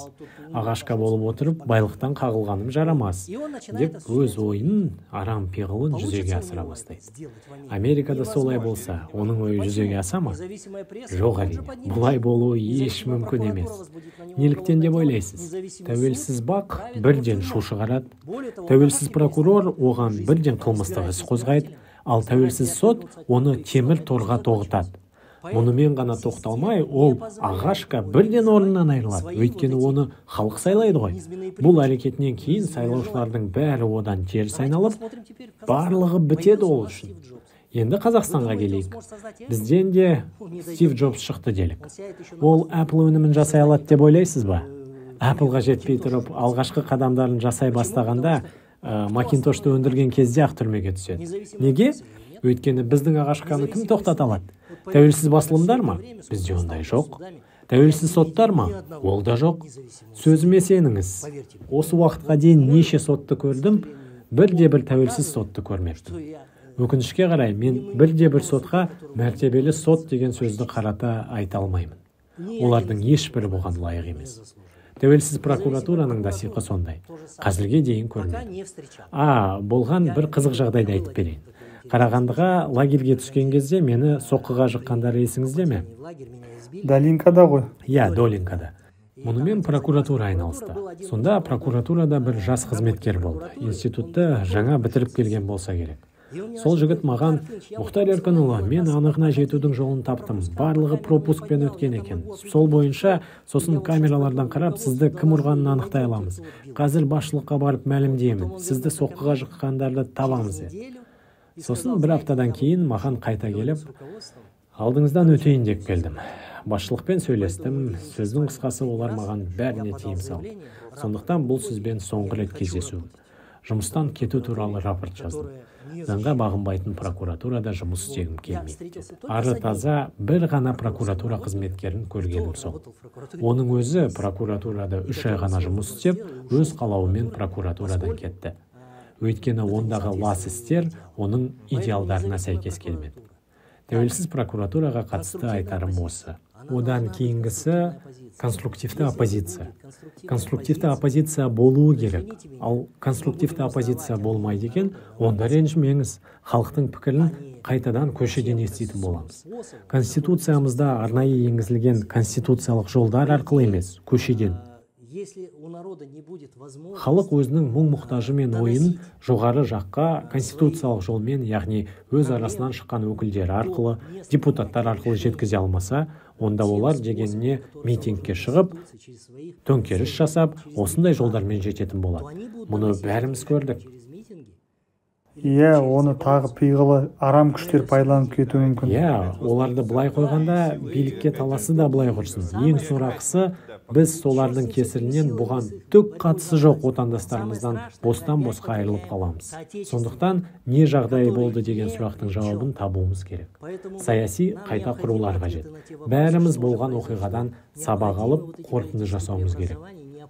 Ағашка болып отырып, байлықтан қағылғаным жарамас, деп өз ойын, арам пиғылын жүзеге асыра бастайды. Америкада солай болса, оның ойы жүзеге аса ма? Жоқ, әрине. Бұлай болуы еш мүмкін емес. Неліктен деп ойлайсыз? Тәуелсіз БАҚ бірден шу шығарады. Тәуелсіз прокурор оған бірден қылмыстық іс қозғайды, ал тәуелсіз сот оны темір торға тоғытады. Мұнымен ғана тоқталмай, ол ағашка бірден орнынан айырылады, өйткені оны халық сайлайды ғой. Бұл әрекетінен кейін сайлаушылардың бәрі одан теріс айналып, барлығы бітеді ол үшін. Енді Қазақстанға келейік. Бізден де Стив Джобс шықты делік. Ол Apple өнімін жасай алады деп ойлайсыз ба? Appleға жетпей тұрып, алғашқы қадамдарын жасай бастағанда, Макинтошты өндірген кезде ақ түрмеге түседі. Неге? Өйткені біздің ағашканы кім тоқтата алады? Тәуелсіз басылымдар ма? Бізде ондай жоқ. Тәуелсіз соттар ма? Ол да жоқ. Сөзіме сеніңіз. Осы уақытқа дейін неше сотты көрдім, бірде-бір тәуелсіз сотты көрмеппін. Өкінішке қарай, мен бірде-бір сотқа мәртебелі сот деген сөзді қарата айта алмаймын. Олардың ешбірі бұған лайық емес. Тәуелсіз прокуратураның да сиқы сондай. Қазірге дейін көрмедім. Болған бір қызық жағдайды айтып берейін. Қарағандыға лагерге түскен кезде мені соққыға жыққандары есіңізде ме? Долинкада ғой. Иә, Долинкада. Мұнымен прокуратура айналысты. Сонда прокуратурада бір жас қызметкер болды. Институтты жаңа бітіріп келген болса керек. Сол жігіт маған: «Мұхтар Еркінұлы, мен анығына жетудің жолын таптым. Барлығы пропускпен өткен екен. Сол бойынша сосын камералардан қарап, сізді кім ұрғанын анықтай аламыз. Қазір басшылыққа барып мәлімдеймін. Сізді соққыға жыққандарды табамыз», деді. Сосын бір аптадан кейін маған қайта келіп, алдыңыздан өтейін деп келдім. Басшылықпен сөйлестім. Сөздің қысқасы, олар маған бәріне тыйым салды. Сондықтан бұл сізбен соңғы рет кездесуім. Жұмыстан кету туралы рапорт жаздым. Заңға бағынбайтын прокуратурада жұмыс істегім келмейді, деді. Ары таза бір ғана прокуратура қызметкерін көргенім сол. Оның өзі прокуратурада 3 ай ғана жұмыс істеп, өз қалауымен прокуратурадан кетті. Өйткені ондағы лас істер оның идеалдарына сәйкес келмеді. Тәуелсіз прокуратураға қатысты айтарым осы. Одан кейінгісі конструктивті оппозиция. Конструктивті оппозиция болуы керек. Ал конструктивті оппозиция болмайды екен, онда ренжімеңіз. Халықтың пікірін қайтадан көшеден еститін боламыз. Конституциямызда арнайы енгізілген конституциялық жолдар арқылы емес, көшеден. Халық өзінің мұң-мұқтажы мен ойын жоғары жаққа конституциялық жолмен, яғни өз арасынан шыққан өкілдері арқылы, депутаттар арқылы жеткізе алмаса, онда олар дегеніне митингке шығып, төңкеріс жасап, осындай жолдармен жететін болады. Мұны бәріміз көрдік. Иә, оны тағы пиғылы арам күштер пайдаланып кетуі мүмкін. Иә, оларды былай қойғанда билікке таласы да былай құрсын. Ең сорақысы, біз солардың кесірінен бұған түк қатысы жоқ отандастарымыздан бостан-босқа айырылып қаламыз. Сондықтан не жағдай болды деген сұрақтың жауабын табуымыз керек. Саяси қайта құрулар қажет. Бәріміз болған оқиғадан сабақ алып, қорытынды жасауымыз керек.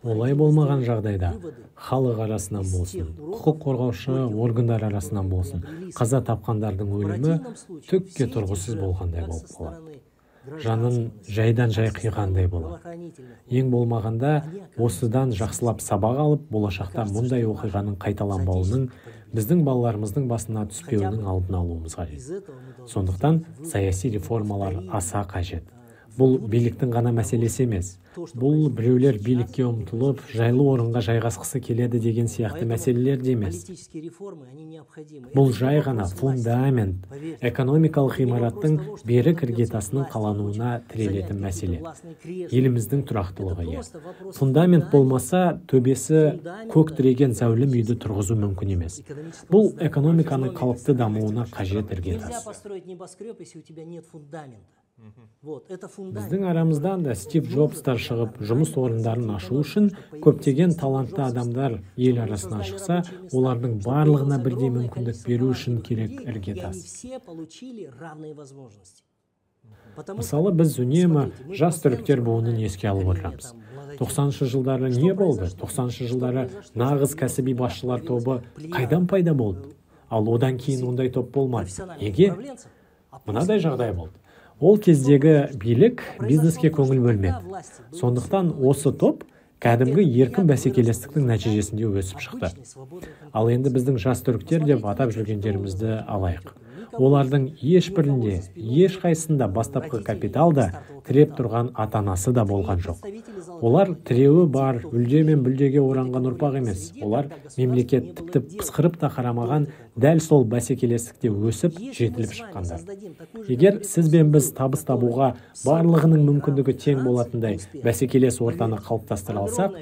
Олай болмаған жағдайда халық арасынан болсын, құқық қорғаушы органдар арасынан болсын, қаза тапқандардың өлімі түкке тұрғысыз болғандай болып қалады. Жанын жайдан-жай қиғандай болады. Ең болмағанда осыдан жақсылап сабақ алып, болашақта мұндай оқиғаның қайталанбауының, біздің балаларымыздың басына түспеуінің алдын алуымыз қажет. Сондықтан саяси реформалар аса қажет. Бұл биліктің ғана мәселесі емес. Бұл біреулер билікке ұмтылып, жайлы орынға жайғасқысы келеді деген сияқты мәселелер де емес. Бұл жай ғана фундамент, экономикалық ғимараттың берік іргетасының қалануына тірелетін мәселе. Еліміздің тұрақтылығы. Фундамент болмаса, төбесі көк тіреген зәулім үйді тұрғызу мүмкін емес. Бұл экономиканың қалыпты дамуына қажет іргетас. Біздің арамыздан да Стив Джобстар шығып, жұмыс орындарын ашу үшін көптеген талантты адамдар ел арасынан шықса, олардың барлығына бірдей мүмкіндік беру үшін керек іргетас. Мысалы, біз үнемі жас түріктер буынын еске алып отырамыз. 90-шы жылдары не болды? 90-шы жылдары нағыз кәсіби басшылар тобы қайдан пайда болды? Ал одан кейін ондай топ болмады. Неге? Мынадай жағдай болды. Ол кездегі билік бизнеске көңіл бөлмеді. Сондықтан осы топ кәдімгі еркін бәсекелестіктің нәтижесінде өсіп шықты. Ал енді біздің жас түріктер деп атап жүргендерімізді алайық. Олардың ешбірінде, ешқайсысында бастапқы капитал да, тіреп тұрған ата-анасы да болған жоқ. Олар тіреуі бар, үлде мен бүлдеге оранған ұрпақ емес. Олар мемлекет тіпті пысқырып та қарамаған, дәл сол бәсекелестікте өсіп, жетіліп шыққандар. Егер сіз бен біз табыс табуға барлығының мүмкіндігі тең болатындай бәсекелес ортаны қалыптастыра алсақ,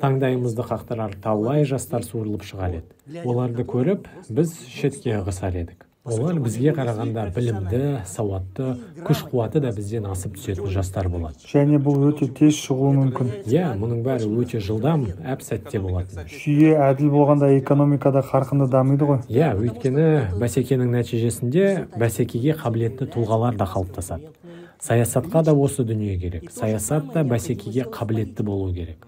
таңдайымызды қақтырар талай жастар суырылып шығар еді. Оларды көріп, біз шетке ығысар едік. Олар бізге қарағанда білімді, сауатты, күш-қуаты да бізден асып түсетін жастар болады. Және бұл өте тез шығуы мүмкін. Иә, мұның бәрі өте жылдам, әп-сәтте болатын. Жүйе әділ болғанда экономикада қарқынды дамиды ғой. Иә, өйткені бәсекенің нәтижесінде бәсекеге қабілетті тұлғалар да қалыптасады. Саясатқа да осы дүние керек. Саясат та бәсекеге қабілетті болу керек.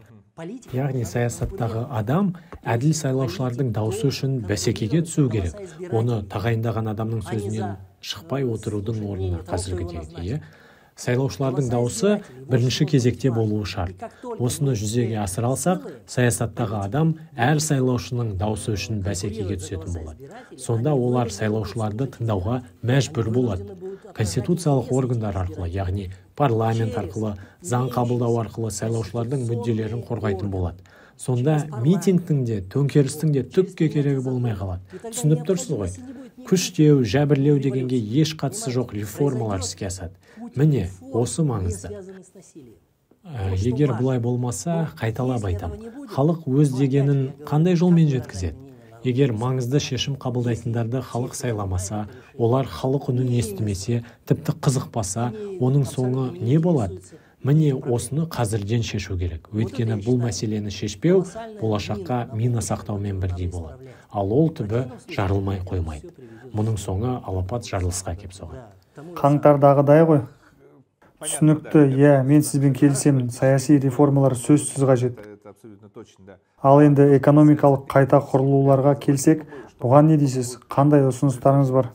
Яғни саясаттағы адам әділ сайлаушылардың даусы үшін бәсекеге түсу керек. Оны тағайындаған адамның сөзінен шықпай отырудың орнына қазіргідей, иә. Сайлаушылардың даусы бірінші кезекте болуы шарт. Осыны жүзеге асыра алсақ, саясаттағы адам әр сайлаушының даусы үшін бәсекеге түсетін болады. Сонда олар сайлаушыларды тыңдауға мәжбүр болады. Конституциялық органдар арқылы, яғни парламент арқылы, заң қабылдау арқылы сайлаушылардың мүдделерін қорғайтын болады. Сонда митингтің де, төңкерістің де түкке керегі болмай қалады. Түсініп тұрсыз ғой? Күштеу, жәбірлеу дегенге еш қатысы жоқ реформалар іске асады. Міне, осы маңызды. Егер бұлай болмаса, қайталап айтам, халық өз дегенін қандай жолмен жеткізеді? Егер маңызды шешім қабылдайтындарды халық сайламаса, олар халық үнін естімесе, тіпті қызықпаса, оның соңы не болады? Міне, осыны қазірден шешу керек. Өйткені бұл мәселені шешпеу болашаққа мина сақтаумен бірдей болады. Ал ол түбі жарылмай қоймайды. Мұның соңы алапат жарылысқа кеп соғады. Қаңтардағыдай ғой. Түсінікті, иә, мен сізбен келісемін. Саяси реформалар сөзсіз қажет. Ал енді экономикалық қайта құрылуларға келсек, бұған не дейсіз? Қандай ұсыныстарыңыз бар?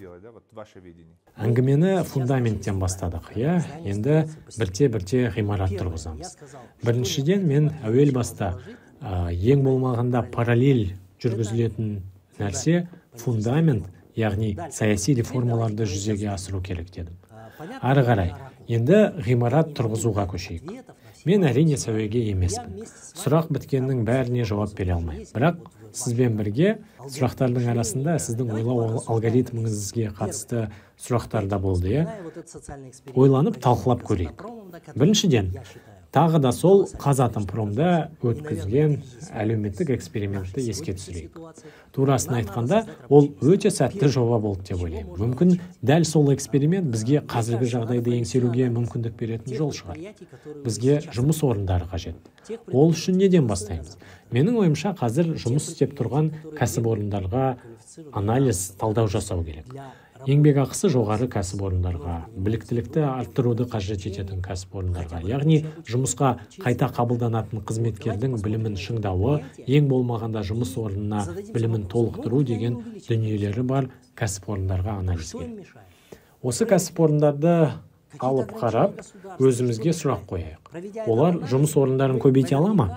Әңгімені фундаменттен бастадық, иә? Енді бірте-бірте ғимарат тұрғызамыз. Біріншіден, мен әуел баста ең болмағанда параллель жүргізілетін нәрсе фундамент, яғни саяси реформаларды жүзеге асыру керек дедім. Ары қарай, енді ғимарат тұрғызуға көшейік. Мен әрине сәуегей емеспін. Сұрақ біткеннің бәріне жауап бере алмаймын. Бірақ сізбен бірге сұрақтардың арасында сіздің ойлау алгоритміңізге қатысты сұрақтар да болды, иә? Ойланып талқылап көрейік. Біріншіден, тағы да сол Қазатомпромда өткізген әлеуметтік экспериментті еске түсірейік. Турасын айтқанда, ол өте сәтті жоба болды деп ойлаймын. Мүмкін дәл сол эксперимент бізге қазіргі жағдайды еңсеруге мүмкіндік беретін жол шығар. Бізге жұмыс орындары қажет. Ол үшін неден бастаймыз? Менің ойымша, қазір жұмыс істеп тұрған кәсіпорындарға анализ, талдау жасау керек. Еңбекақысы жоғары кәсіпорындарға, біліктілікті арттыруды қажет ететін кәсіпорындарға, яғни жұмысқа қайта қабылданатын қызметкердің білімін шыңдауы, ең болмағанда жұмыс орнына білімін толықтыру деген дүниелері бар кәсіпорындарға анализ керек. Осы кәсіпорындарды алып қарап, өзімізге сұрақ қояйық. Олар жұмыс орындарын көбейте ала ма?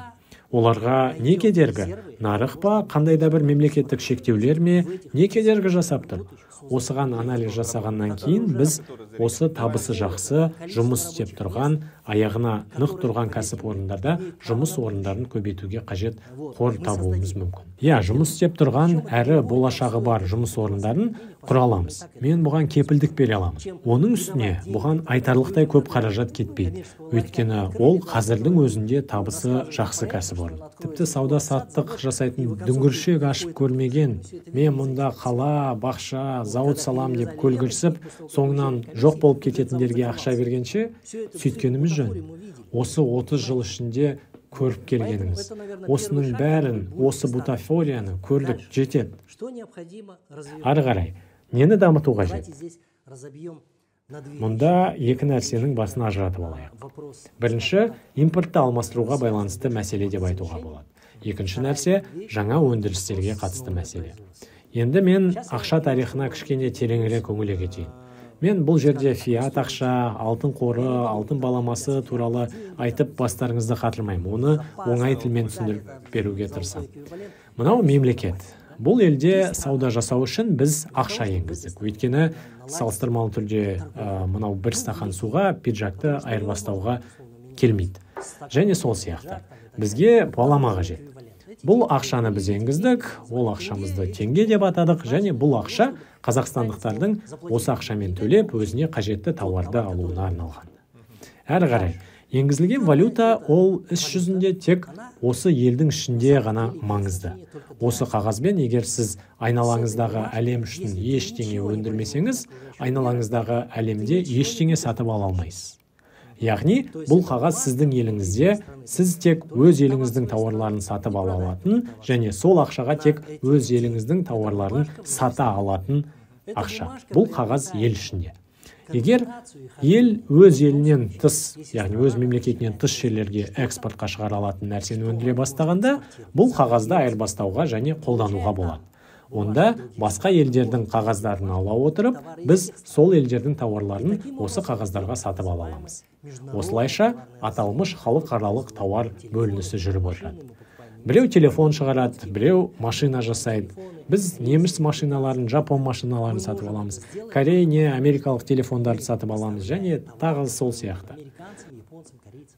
Оларға не кедергі? Нарық па, қандай да бір мемлекеттік шектеулер ме, не кедергі жасап тұр? Осыған анализ жасағаннан кейін біз осы табысы жақсы, жұмыс істеп тұрған, аяғына нық тұрған кәсіпорындарда жұмыс орындарын көбейтуге қажет қор табуымыз мүмкін. Иә, жұмыс істеп тұрған әрі болашағы бар жұмыс орындарын құра аламыз. Мен бұған кепілдік бере аламын. Оның үстіне бұған айтарлықтай көп қаражат кетпейді. Өйткені ол қазірдің өзінде табысы жақсы кәсіпорын. Тіпті сауда-саттық жасайтын дүңгіршек ашып көрмеген, мен мұнда қала, бақша, зауыт салам деп көлгірсіп, соңынан жоқ болып кететіндерге ақша бергенше, сөйткеніміз жөн. Осы 30 жыл ішінде көріп келгеніміз. Осының бәрін, осы бутафорияны көрдік, жетеді. Ары қарай, нені дамыту қажет? Мұнда екі нәрсенің басын ажыратып алайық. Бірінші, импортты алмастыруға байланысты мәселе деп айтуға болады. Екінші нәрсе, жаңа өндірістерге қатысты мәселе. Енді мен ақша тарихына кішкене тереңірек үңіле кетейін. Мен бұл жерде фиат ақша, алтын қоры, алтын баламасы туралы айтып бастарыңызды қатырмаймын. Оны оңай тілмен түсіндіріп беруге тырысамын. Мынау мемлекет. Бұл елде сауда жасау үшін біз ақша енгіздік. Өйткені салыстырмалы түрде мынау бір стақан суға пиджакты айырбастауға келмейді. Және сол сияқты. Бізге балама қажет. Бұл ақшаны біз енгіздік, ол ақшамызды теңге деп атадық, және бұл ақша қазақстандықтардың осы ақшамен төлеп өзіне қажетті тауарды алуына арналған. Әрі қарай, енгізілген валюта ол іс жүзінде тек осы елдің ішінде ғана маңызды. Осы қағазбен егер сіз айналаңыздағы әлем үшін ештеңе өндірмесеңіз, айналаңыздағы әлемде ештеңе сатып ала алмайсыз. Яғни, бұл қағаз сіздің еліңізде, сіз тек өз еліңіздің тауарларын сатып ала алатын және сол ақшаға тек өз еліңіздің тауарларын сата алатын ақша. Бұл қағаз ел ішінде. Егер ел өз елінен тыс, яғни өз мемлекетінен тыс жерлерге экспортқа шығара алатын нәрсені өндіре бастағанда, бұл қағазды айырбастауға және қолдануға болады. Онда басқа елдердің қағаздарын ала отырып, біз сол елдердің тауарларын осы қағаздарға сатып ала аламыз. Осылайша аталмыш халықаралық тауар бөлінісі жүріп отырады. Біреу телефон шығарады, біреу машина жасайды. Біз неміс машиналарын, жапон машиналарын сатып аламыз. Корей не америкалық телефондарды сатып аламыз және тағы сол сияқты.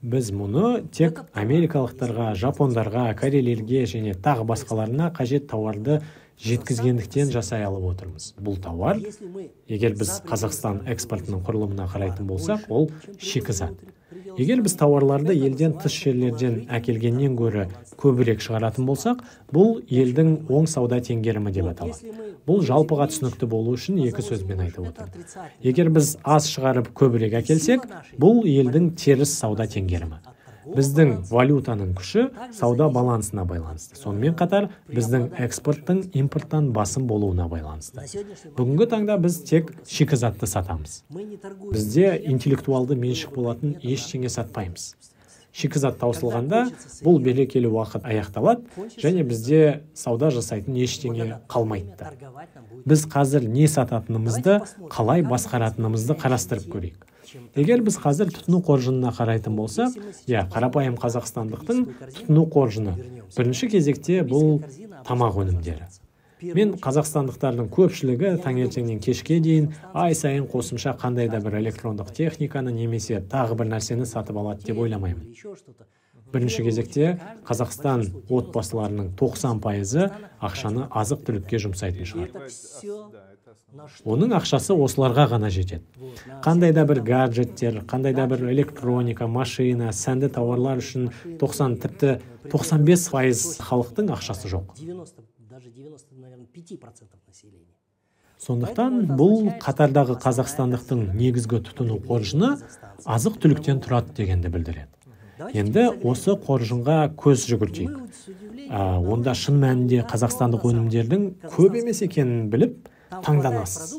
Біз мұны тек америкалықтарға, жапондарға, корейлерге және тағы басқаларына қажет тауарды жеткізгендіктен жасай алып отырмыз. Бұл тауар, егер біз Қазақстан экспортының құрылымына қарайтын болсақ, ол шикізат. Егер біз тауарларды елден тыс жерлерден әкелгеннен гөрі көбірек шығаратын болсақ, бұл елдің оң сауда теңгерімі деп аталады. Бұл жалпыға түсінікті болу үшін екі сөзбен айтып отырмын. Егер біз аз шығарып көбірек әкелсек, бұл елдің теріс сауда теңгерімі. Біздің валютаның күші сауда балансына байланысты. Сонымен қатар біздің экспорттың импорттан басым болуына байланысты. Бүгінгі таңда біз тек шикізатты сатамыз. Бізде интеллектуалды меншік болатын ештеңе сатпаймыз. Шикізат таусылғанда бұл берекелі уақыт аяқталады және бізде сауда жасайтын ештеңе қалмайды. Біз қазір не сататынымызды, қалай басқаратынымызды қарастырып көрейік. Егер біз қазір тұтыну қоржынына қарайтын болсақ, иә, қарапайым қазақстандықтың тұтыну қоржыны бірінші кезекте бұл тамақ өнімдері. Мен қазақстандықтардың көпшілігі таңертеңнен кешке дейін ай сайын қосымша қандай да бір электрондық техниканы немесе тағы бір нәрсені сатып алады деп ойламаймын. Бірінші кезекте Қазақстан отбасыларының 90% ақшаны азық-түлікке жұмсайтын шығар. Оның ақшасы осыларға ғана жетеді. Қандай да бір гаджеттер, қандай да бір электроника, машина, сәнді тауарлар үшін 90, тіпті 95% халықтың ақшасы жоқ. Сондықтан бұл қатардағы қазақстандықтың негізгі тұтыну қоржыны азық-түліктен тұрады дегенді білдіреді. Енді осы қоржынға көз жүгіртейік. Онда шын мәнінде қазақстандық өнімдердің көп емес екенін біліп, таңданасыз.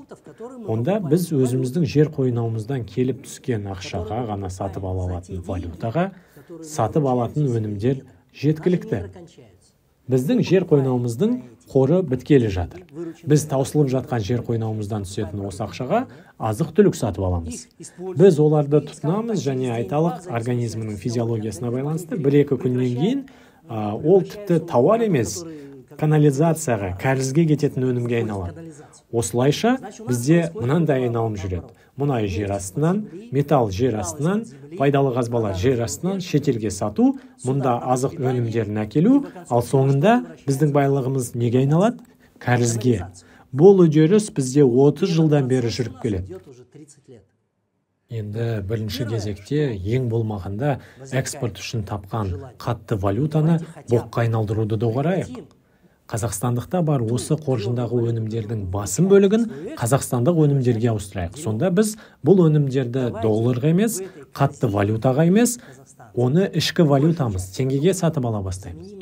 Онда біз өзіміздің жер қойнауымыздан келіп түскен ақшаға ғана сатып ала алатын валютаға сатып алатын өнімдер жеткілікті. Біздің жер қойнауымыздың қоры біткелі жатыр. Біз таусылып жатқан жер қойнауымыздан түсетін осы ақшаға азық-түлік сатып аламыз. Біз оларды тұтынамыз және айталық организмінің физиологиясына байланысты 1-2 күннен кейін ол тіпті тауар емес, канализацияға, кәрізге кететін өнімге айналады. Осылайша бізде мынандай айналым жүреді. Мұнай жер астынан, металл жер астынан, пайдалы қазбалар жер астынан шетелге сату, мұнда азық өнімдерін әкелу, ал соңында біздің байлығымыз неге айналады? Кәрізге. Бұл үдеріс бізде 30 жылдан бері жүріп келеді. Енді бірінші кезекте ең болмағанда экспорт үшін тапқан қатты валютаны боққа айналдыруды доғарайық. Қазақстандықта бар осы қоржындағы өнімдердің басым бөлігін қазақстандық өнімдерге ауыстырайық. Сонда біз бұл өнімдерді долларға емес, қатты валютаға емес, оны ішкі валютамыз теңгеге сатып ала бастаймыз.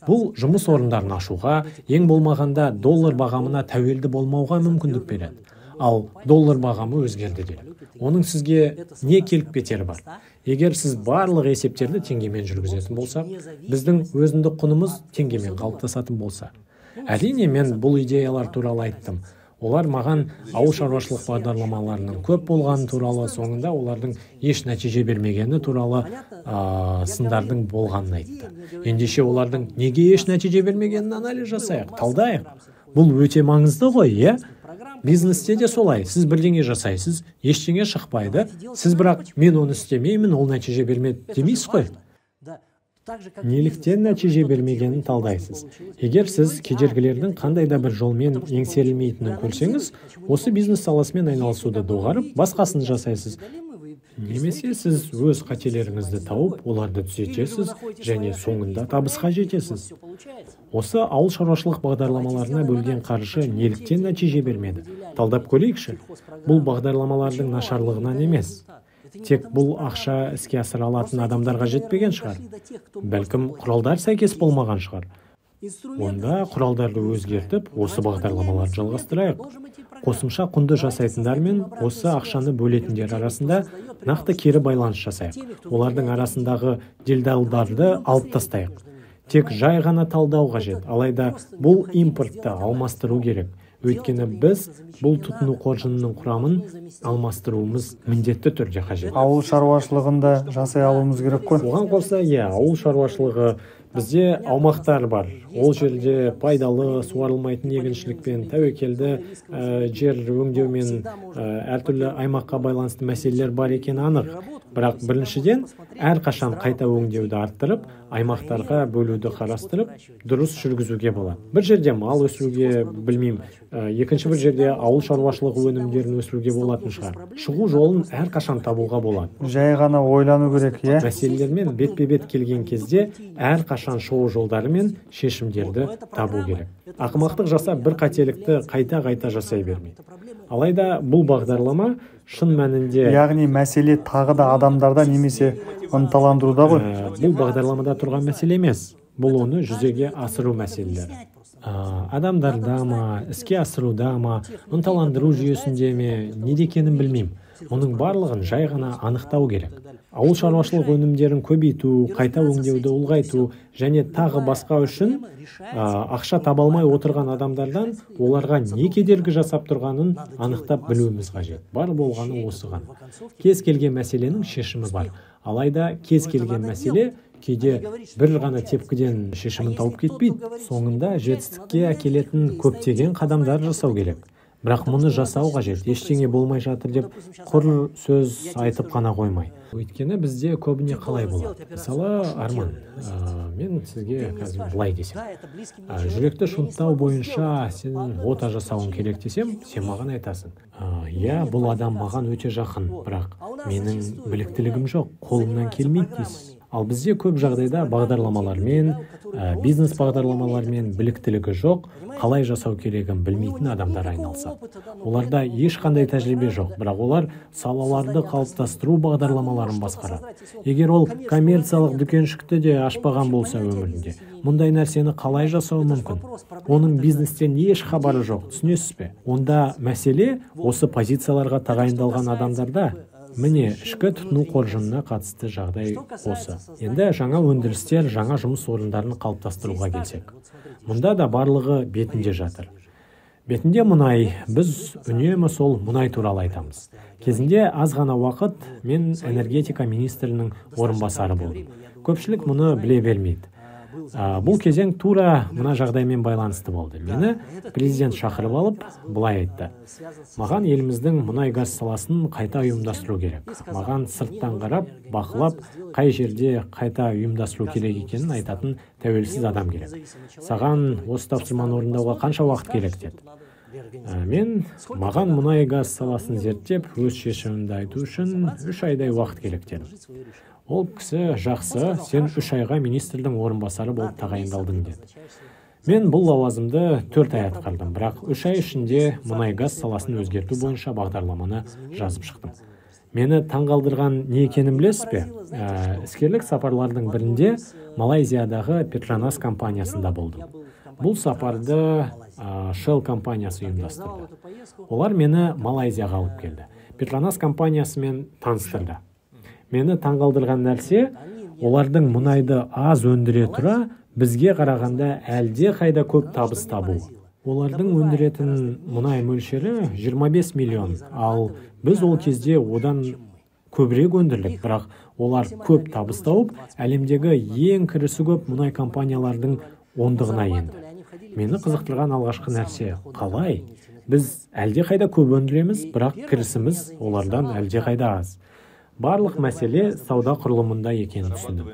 Бұл жұмыс орындарын ашуға, ең болмағанда доллар бағамына тәуелді болмауға мүмкіндік береді. Ал доллар бағамы өзгерді делік. Оның сізге не келіп кетері бар? Егер сіз барлық есептерді теңгемен жүргізетін болсақ, біздің өзіндік құнымыз теңгемен қалыптасатын болса. Әрине, мен бұл идеялар туралы айттым. Олар маған ауыл шаруашылық бағдарламаларының көп болғаны туралы, соңында олардың еш нәтиже бермегені туралы сындардың болғанын айтты. Ендеше олардың неге еш нәтиже бермегенін анализ жасайық, талдайық. Бұл өте маңызды ғой, иә? Бизнесте де солай. Сіз бірдеңе жасайсыз, ештеңе шықпайды. Сіз бірақ мен оны істемеймін, ол нәтиже бермеді демейсіз ғой. Неліктен нәтиже бермегенін талдайсыз. Егер сіз кедергілердің қандай да бір жолмен еңсерілмейтінін көрсеңіз, осы бизнес саласымен айналысуды доғарып, басқасын жасайсыз. Немесе сіз өз қателеріңізді тауып, оларды түзетесіз және соңында табысқа жетесіз. Осы ауыл шаруашылық бағдарламаларына бөлген қаржы неліктен нәтиже бермеді? Талдап көрейікші. Бұл бағдарламалардың нашарлығынан емес. Тек бұл ақша іске асыра алатын адамдарға жетпеген шығар. Бәлкім құралдар сәйкес болмаған шығар. Онда құралдарды өзгертіп, осы бағдарламаларды жалғастырайық. Қосымша құнды жасайтындар мен осы ақшаны бөлетіндер арасында нақты кері байланыс жасайық. Олардың арасындағы делдалдарды алып тастайық. Тек жай ғана талдау қажет. Алайда бұл импортты алмастыру керек. Өйткені біз бұл тұтыну қоржынының құрамын алмастыруымыз міндетті түрде қажет. Ауыл шаруашылығын да жасай алуымыз керек қой. Оған қоса, иә, ауыл шаруашылығы. Бізде аумақтар бар. Ол жерде пайдалы суарылмайтын егіншілікпен, тәуекелді жер өңдеумен, әртүрлі аймаққа байланысты мәселелер бар екені анық. Бірақ біріншіден, әрқашан қайта өңдеуді арттырып, аймақтарға бөлуді қарастырып, дұрыс жүргізуге болады. Бір жерде мал өсіруге, білмеймін, екінші бір жерде ауыл шаруашылығы өнімдерін өсіруге болатын шығар. Шығу жолын әрқашан табуға болады. Жай ғана ойлану керек, иә? Мәселелермен бетпе-бет келген кезде әрқашан шығу жолдары мен шешімдерді табу керек. Ақымақтық жасап бір қателікті қайта-қайта жасай бермей. Алайда бұл бағдарлама шын мәнінде... Яғни мәселе тағы да адамдарда немесе ынталандыруда ғой. Бұл бағдарламада тұрған мәселе емес. Бұл оны жүзеге асыру мәселелері. Адамдарда ма, іске асыруда ма, ынталандыру жүйесінде ме, неде екенін білмеймін. Оның барлығын жай ғана анықтау керек. Ауыл шаруашылық өнімдерін көбейту, қайта өңдеуді ұлғайту және тағы басқа үшін ақша таба алмай отырған адамдардан оларға не кедергі жасап тұрғанын анықтап білуіміз қажет. Бар болғаны осыған. Кез келген мәселенің шешімі бар. Алайда кез келген мәселе кейде бір ғана тепкіден шешімін тауып кетпейді. Соңында жетістікке әкелетін көптеген қадамдар жасау керек. Бірақ мұны жасау қажет, ештеңе болмай жатыр деп құр сөз айтып қана қоймай. Өйткені бізде көбіне қалай болады? Мысалы, Арман, мен сізге қазір былай десем, жүректі шунттау бойынша сен ота жасауың керек десем, сен маған айтасың. Иә, бұл адам маған өте жақын, бірақ менің біліктілігім жоқ, қолымнан келмейді дейсіз. Ал бізде көп жағдайда бағдарламалармен, бизнес бағдарламалармен біліктілігі жоқ, қалай жасау керегін білмейтін адамдар айналысады. Оларда ешқандай тәжірибе жоқ, бірақ олар салаларды қалыптастыру бағдарламаларын басқарады. Егер ол коммерциялық дүкеншікті де ашпаған болса өмірінде, мұндай нәрсені қалай жасауы мүмкін? Оның бизнестен еш хабары жоқ, түсінесіз бе? Онда мәселе осы позицияларға тағайындалған адамдарда. Міне, ішкі тұтыну қоржынына қатысты жағдай осы. Енді жаңа өндірістер, жаңа жұмыс орындарын қалыптастыруға келсек. Мұнда да барлығы бетінде жатыр. Бетінде мұнай, біз үнемі сол мұнай туралы айтамыз. Кезінде аз ғана уақыт мен энергетика министрінің орынбасары болдым. Көпшілік мұны біле бермейді. Бұл кезең тура мына жағдаймен байланысты болды. Мені президент шақырып алып, былай айтты. Маған еліміздің мұнай-газ саласын қайта ұйымдастыру керек. Маған сырттан қарап, бақылап, қай жерде қайта ұйымдастыру керек екенін айтатын тәуелсіз адам керек. Саған осы тапсырманы орындауға қанша уақыт керек деді. Мен маған мұнай-газ саласын зерттеп, өз шешімімді айту үшін 3 айдай уақыт керек дедім. Ол кісі жақсы, сен 3 айға министрдің орынбасары болып тағайындалдың деді. Мен бұл лауазымды 4 ай атқардым, бірақ 3 ай ішінде мұнай-газ саласын өзгерту бойынша бағдарламаны жазып шықтым. Мені таңғалдырған не екенін білесіз бе? Іскерлік сапарлардың бірінде Малайзиядағы Петронас компаниясында болдым. Бұл сапарды Shell компаниясы ұйымдастырды. Олар мені Малайзияға алып келді. Петронас компаниясымен таныстырды. Мені таңғалдырған нәрсе, олардың мұнайды аз өндіре тұра, бізге қарағанда әлде қайда көп табыс табуы. Олардың өндіретін мұнай мөлшері 25 миллион, ал біз ол кезде одан көбірек өндірдік, бірақ олар көп табыс тауып, әлемдегі ең кірісі көп мұнай компаниялардың ондығына енді. Мені қызықтырған алғашқы нәрсе қалай? Біз әлдеқайда көп өндіреміз, бірақ кірісіміз олардан әлдеқайда аз. Барлық мәселе сауда құрылымында екенін түсіндім.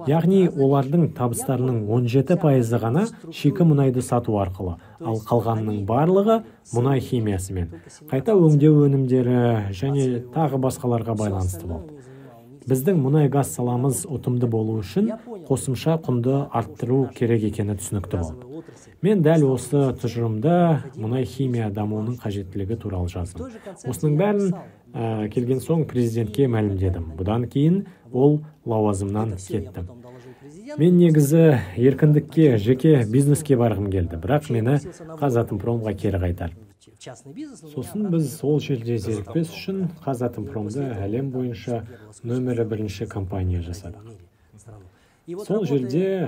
Яғни олардың табыстарының 17% ғана шикі мұнайды сату арқылы, ал қалғанының барлығы мұнай химиясымен, қайта өңдеу өнімдері және тағы басқаларға байланысты болды. Біздің мұнай-газ саламыз ұтымды болу үшін қосымша құнды арттыру керек екені түсінікті болды. Мен дәл осы тұжырымда мұнай химия дамуының қажеттілігі туралы жаздым. Осының бәрін келген соң президентке мәлімдедім. Бұдан кейін ол лауазымнан кетті. Мен негізі еркіндікке, жеке бизнеске барғым келді, бірақ мені Қазатомпромға кері қайтарды. Сосын біз ол жерде зерікпес үшін Қазатомпромды әлем бойынша нөмірі бірінші компания жасадық. Сол жерде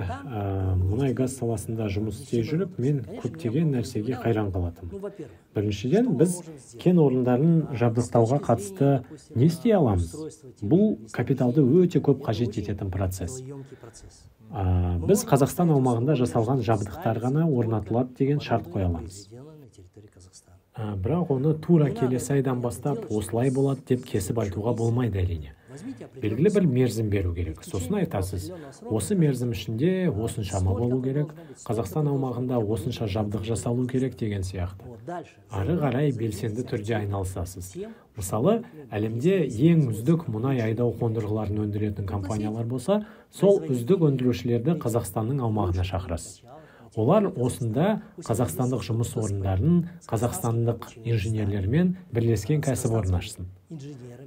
мұнай-газ саласында жұмыс істей жүріп, мен көптеген нәрсеге қайран қалатынмын. Біріншіден, біз кен орындарын жабдықтауға қатысты не істей аламыз? Бұл капиталды өте көп қажет ететін процесс. Біз Қазақстан аумағында жасалған жабдықтар ғана орнатылады деген шарт қоя аламыз. Бірақ оны тура келесі айдан бастап осылай болады деп кесіп айтуға болмайды әрине. Белгілі бір мерзім беру керек. Сосын айтасыз, осы мерзім ішінде осыншама болу керек, Қазақстан аумағында осынша жабдық жасалу керек деген сияқты. Ары қарай белсенді түрде айналысасыз. Мысалы, әлемде ең үздік мұнай айдау қондырғыларын өндіретін компаниялар болса, сол үздік өндірушілерді Қазақстанның аумағына шақырасыз. Олар осында қазақстандық жұмыс орындарын, қазақстандық инженерлермен бірлескен кәсіпорын ашсын.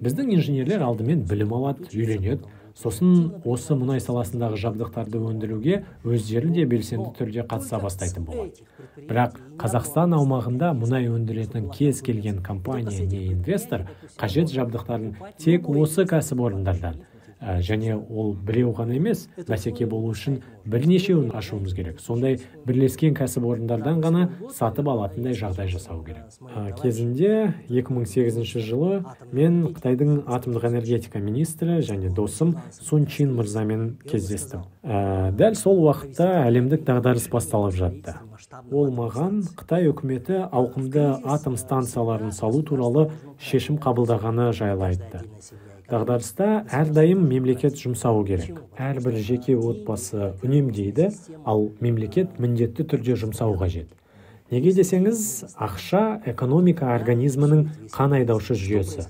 Біздің инженерлер алдымен білім алады, үйренеді, сосын осы мұнай саласындағы жабдықтарды өндіруге өздері де белсенді түрде қатыса бастайтын болады. Бірақ Қазақстан аумағында мұнай өндіретін кез келген компания не инвестор қажет жабдықтарын тек осы кәсіпорындардан, және ол біреу ғана емес, бәсеке болу үшін бірнешеуін ашуымыз керек. Сондай бірлескен кәсіпорындардан ғана сатып алатындай жағдай жасау керек. Кезінде 2008 жылы мен Қытайдың атомдық энергетика министрі және досым Сун Чин мырзамен кездестім. Дәл сол уақытта әлемдік дағдарыс басталып жатты. Ол маған Қытай үкіметі ауқымды атом станцияларын салу туралы шешім қабылдағаны жайлы айтты. Дағдарыста әрдайым мемлекет жұмсауы керек. Әрбір жеке отбасы үнемдейді, ал мемлекет міндетті түрде жұмсауы қажет. Неге десеңіз, ақша экономика организмінің қан айдаушы жүйесі.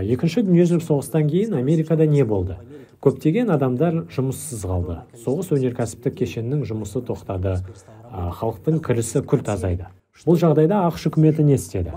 Екінші дүниежүзілік соғыстан кейін Америкада не болды? Көптеген адамдар жұмыссыз қалды. Соғыс өнеркәсіптік кешеннің жұмысы тоқтады. Халықтың кірісі күрт азайды. Бұл жағдайда ақш үкіметі не істеді?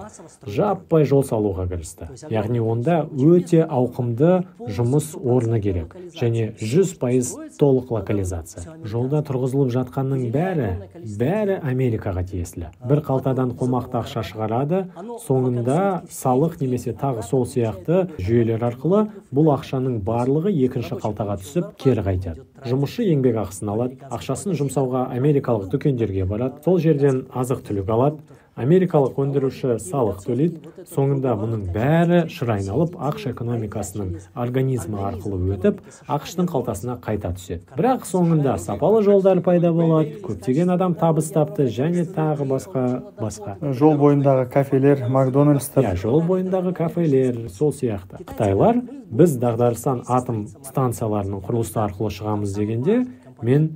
Жаппай жол салуға кірісті. Яғни онда өте ауқымды жұмыс орны керек және 100% толық локализация. Жолда тұрғызылып жатқанның бәрі Америкаға тиесілі. Бір қалтадан қомақты ақша шығарады, соңында салық немесе тағы сол сияқты жүйелер арқылы бұл ақшаның барлығы екінші қалтаға түсіп кері қайтады. Жұмысшы еңбек ақысын алады, ақшасын жұмсауға америкалық дүкендерге барады, сол жерден азық-түлік алады, америкалық өндіруші салық төлейді, соңында мұның бәрі шыр айналып ақш экономикасының организмі арқылы өтіп, ақштың қалтасына қайта түседі. Бірақ соңында сапалы жолдар пайда болады, көптеген адам табыс тапты және тағы басқа. Жол бойындағы кафелер, Макдональдстар. Жол бойындағы кафелер, сол сияқты. Қытайлар біз дағдарыстан атом станцияларының құрылысы арқылы шығамыз дегенде, мен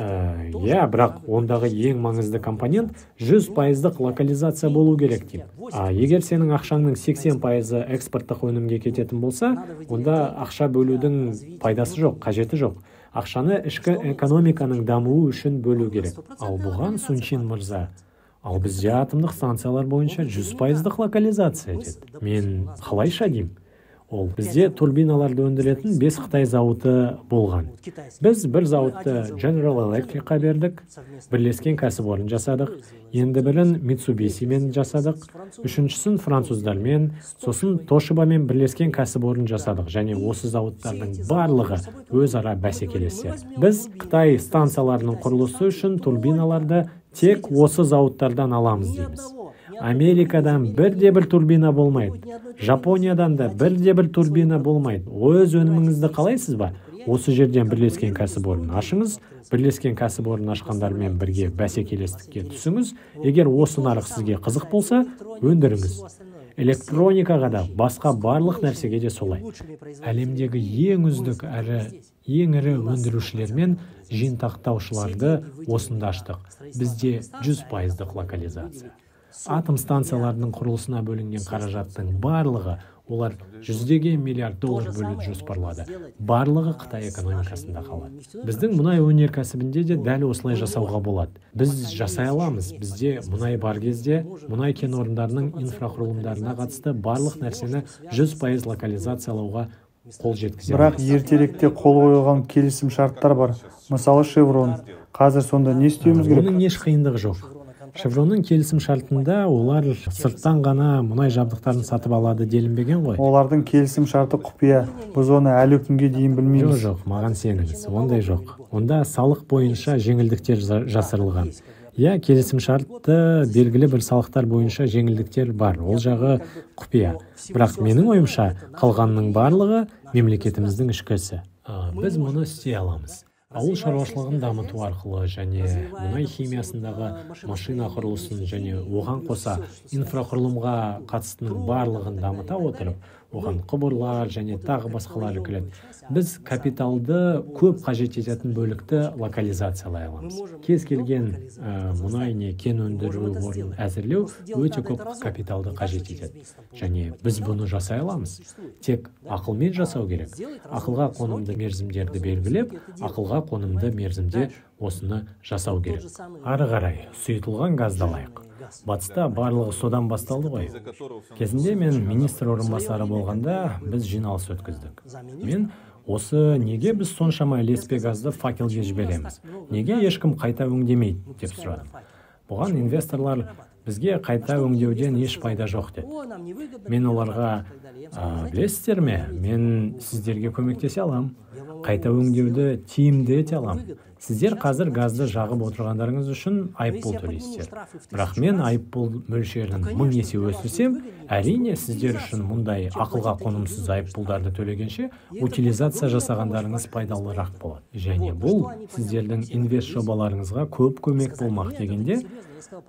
иә, бірақ ондағы ең маңызды компонент 100% локализация болу керек деймін. Егер сенің ақшаңның 80% экспорттық өнімге кететін болса, онда ақша бөлудің пайдасы жоқ, қажеті жоқ. Ақшаны ішкі экономиканың дамуы үшін бөлу керек. Ал бұған Сун Чин мырза, ал бізде атомдық станциялар бойынша 100% локализация деді. Мен қалайша деймін? Ол бізде турбиналарды өндіретін 5 Қытай зауыты болған. Біз бір зауытты General Electricқа бердік, бірлескен кәсіпорын жасадық, енді бірін Mitsubishi-мен жасадық, үшіншісін француздармен, сосын Toshiba-мен бірлескен кәсіпорын жасадық және осы зауыттардың барлығы өзара бәсекелестер. Біз Қытай станцияларының құрылысы үшін турбиналарды Тек осы зауыттардан аламыз дейміз. Америкадан бірде-бір турбина болмайды. Жапониядан да бірде-бір турбина болмайды. Өз өніміңізді қалайсыз ба? Осы жерден бірлескен кәсіпорын ашыңыз, бірлескен кәсіпорын ашқандармен бірге бәсекелестікке түсіңіз. Егер осы нарық сізге қызық болса, өндіріңіз. Электроникаға да, басқа барлық нәрсеге де солай. Әлемдегі ең үздік әрі ең ірі өндірушілер мен жинақтаушыларды осында аштық. Бізде 100% локализация. Атом станцияларының құрылысына бөлінген қаражаттың барлығы, олар жүздеген миллиард доллар бөлуді жоспарлады, барлығы Қытай экономикасында қалады. Біздің мұнай өнеркәсібінде де дәл осылай жасауға болады. Біз жасай аламыз. Бізде мұнай бар кезде мұнай кен орындарының инфрақұрылымдарына қатысты барлық нәрсені 100% локализациялауға қол жеткізе Бірақ ертеректе қол қойылған келісім шарттар бар. Мысалы, Шеврон. Қазір сонда не істеуіміз керек? Оның еш қиындығы жоқ. Шевронның келісім шартында олар сырттан ғана мұнай жабдықтарын сатып алады делінбеген ғой. Олардың келісім шарты құпия. Біз оны әлі күнге дейін білмейміз. Жоқ, маған сеніңіз, ондай жоқ. Онда салық бойынша жеңілдіктер жасырылған. Иә, келісім шартты белгілі бір салықтар бойынша жеңілдіктер бар. Ол жағы құпия. Бірақ менің ойымша, қалғанның барлығы мемлекетіміздің ішкі ісі. Біз мұны істей аламыз. Ауыл шаруашылығын дамыту арқылы және мұнай химиясындағы машина құрылысын және оған қоса инфрақұрылымға қатыстының барлығын дамыта отырып, оған құбырлар және тағы басқалары кіреді. Біз капиталды көп қажет ететін бөлікті локализациялай аламыз. Кез келген мұнай не кен өндіру орнын әзірлеу өте көп капиталды қажет етеді. Және біз бұны жасай аламыз. Тек ақылмен жасау керек. Ақылға қонымды мерзімдерді белгілеп, ақылға қонымды мерзімде осыны жасау керек. Ары қарай сұйытылған газды алайық. Батыста барлығы содан басталды ғой. Кезінде мен министр орынбасары болғанда біз жиналыс өткіздік. Мен осы неге біз соншама ілеспе газды факелге жібереміз? Неге ешкім қайта өңдемейді деп сұрадым. Бұған инвесторлар бізге қайта өңдеуден еш пайда жоқ деді. Мен оларға, білесіздер ме, мен сіздерге көмектесе алам. Қайта өңдеуді тиімді ете алам. Сіздер қазір газды жағып отырғандарыңыз үшін айыппұл төлейсіздер. Бірақ мен айыппұл мөлшерін 1000 есе өсірсем, әрине сіздер үшін мұндай ақылға қонымсыз айыппұлдарды төлегенше утилизация жасағандарыңыз пайдалырақ болады. Және бұл сіздердің инвест жобаларыңызға көп көмек болмақ дегенде,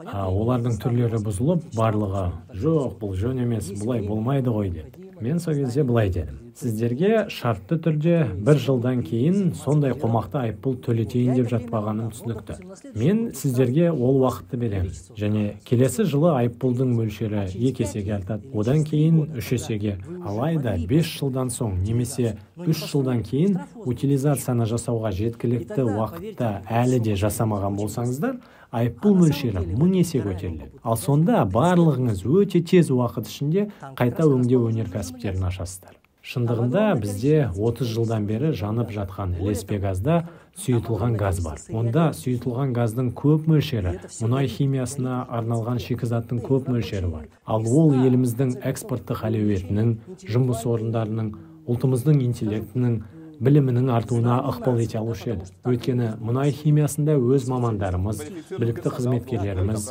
олардың түрлері бұзылып, барлығы жоқ, бұл жөн емес, бұлай болмайды ғой деді. Мен сол кезде былай дедім. Сіздерге шартты түрде бір жылдан кейін сондай қомақты айыппұл төлетейін деп жатпағаным түсінікті. Мен сіздерге ол уақытты беремін. Және келесі жылы айыппұлдың мөлшері 2 есеге артады, одан кейін 3 есеге. Алайда 5 жылдан соң немесе 3 жылдан кейін утилизацияны жасауға жеткілікті уақытта әлі де жасамаған болсаңыздар, айыппұл мөлшері 1000 есе көтеріледі. Ал сонда барлығыңыз өте тез уақыт ішінде қайта өңдеу өнеркәсіптерін ашасыздар. Шындығында бізде 30 жылдан бері жанып жатқан ілеспе газда сұйытылған газ бар. Онда сұйытылған газдың көп мөлшері, мұнай химиясына арналған шикізаттың көп мөлшері бар. Ал ол еліміздің экспорттық әлеуетінің, жұмыс орындарының, ұлтымыздың интеллектінің, білімінің артуына ықпал ете алушы еді. Өйткені мұнай химиясында өз мамандарымыз, білікті қызметкерлеріміз,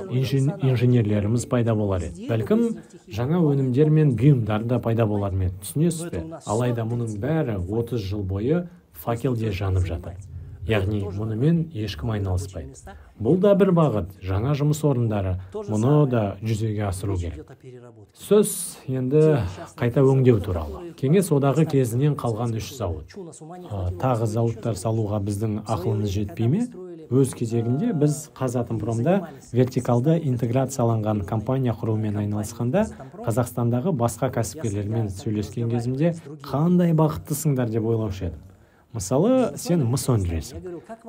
инженерлеріміз пайда болар еді. Бәлкім, жаңа өнімдер мен бұйымдар да пайда болар ма еді, түсінесіз бе? Алайда мұның бәрі 30 жыл бойы факелде жанып жатыр. Яғни мұнымен ешкім айналыспайды. Бұл да бір бағыт, жаңа жұмыс орындары, мұны да жүзеге асыру керек. Сөз енді қайта өңдеу туралы. Кеңес одағы кезінен қалған 3 зауыт. Тағы зауыттар салуға біздің ақылымыз жетпей ме? Өз кезегінде біз Қазатомпромда вертикалды интеграцияланған компания құрумен айналысқанда, Қазақстандағы басқа кәсіпкерлермен сөйлескен кезімде қандай бақыттысыңдар деп ойлаушы едім. Мысалы, сен мыс өндіресің,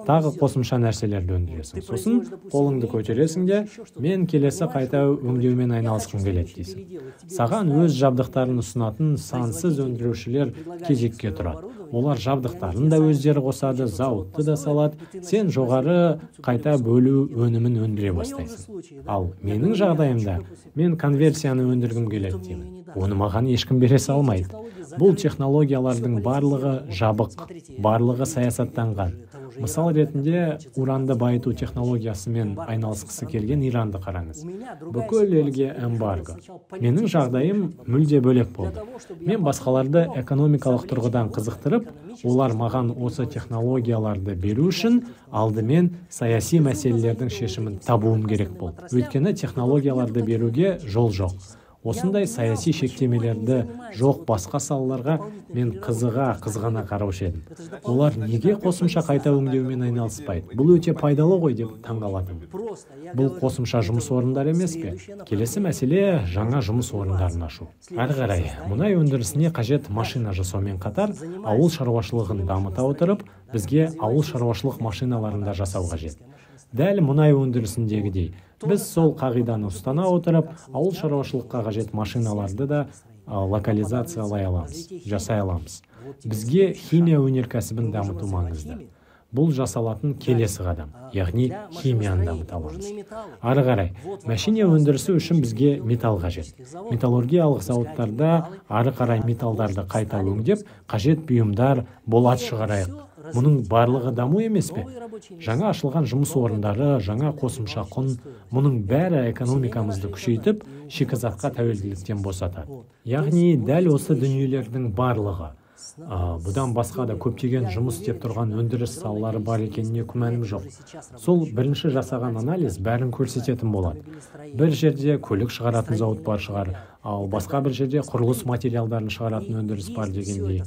тағы қосымша нәрселерді өндіресің. Сосын қолыңды көтересің де, мен келесі қайта өңдеумен айналысқым келеді дейсің. Саған өз жабдықтарын ұсынатын сансыз өндірушілер кезекке тұрады. Олар жабдықтарын да өздері қосады, зауытты да салады. Сен жоғары қайта бөлу өнімін өндіре бастайсың. Ал менің жағдайымда мен конверсияны өндіргім келеді деймін. Оны маған ешкім бере салмайды. Бұл технологиялардың барлығы жабық, барлығы саясаттанған. Мысал ретінде уранды байыту технологиясымен айналысқысы келген Иранды қараңыз. Бүкіл елге эмбарго. Менің жағдайым мүлде бөлек болды. Мен басқаларды экономикалық тұрғыдан қызықтырып, олар маған осы технологияларды беру үшін алдымен саяси мәселелердің шешімін табуым керек болды. Өйткені технологияларды беруге жол жоқ. Осындай саяси шектемелерді жоқ басқа салаларға мен қызғана қараушы едім. Олар неге қосымша қайта өңдеумен айналыспайды? Бұл өте пайдалы ғой деп таңғалатынмын. Бұл қосымша жұмыс орындары емес пе? Келесі мәселе жаңа жұмыс орындарын ашу. Әрі қарай мұнай өндірісіне қажет машина жасаумен қатар ауыл шаруашылығын дамыта отырып, бізге ауыл шаруашылық машиналарын да жасау қажет. Дәл мұнай өндірісіндегідей, біз сол қағиданы ұстана отырып, ауыл шаруашылыққа қажет машиналарды да локализациялай аламыз, жасай аламыз. Бізге химия өнеркәсібін дамыту маңызды. Бұл жасалатын келесі қадам, яғни химияны дамыта аламыз. Ары қарай, машина өндірісі үшін бізге металл қажет. Металлургиялық зауыттарда ары қарай металдарды қайта өңдеп, қажет бұйымдар, болат шығарайық. Мұның барлығы даму емес пе? Жаңа ашылған жұмыс орындары, жаңа қосымша құн, мұның бәрі экономикамызды күшейтіп, шикізатқа тәуелділіктен босатады. Яғни дәл осы дүниелердің барлығы. Бұдан басқа да көптеген жұмыс істеп тұрған өндіріс салалары бар екеніне күмәнім жоқ. Сол бірінші жасаған анализ бәрін көрсететін болады. Бір жерде көлік шығаратын зауыт бар шығар, ал басқа бір жерде құрылыс материалдарын шығаратын өндіріс бар дегендей.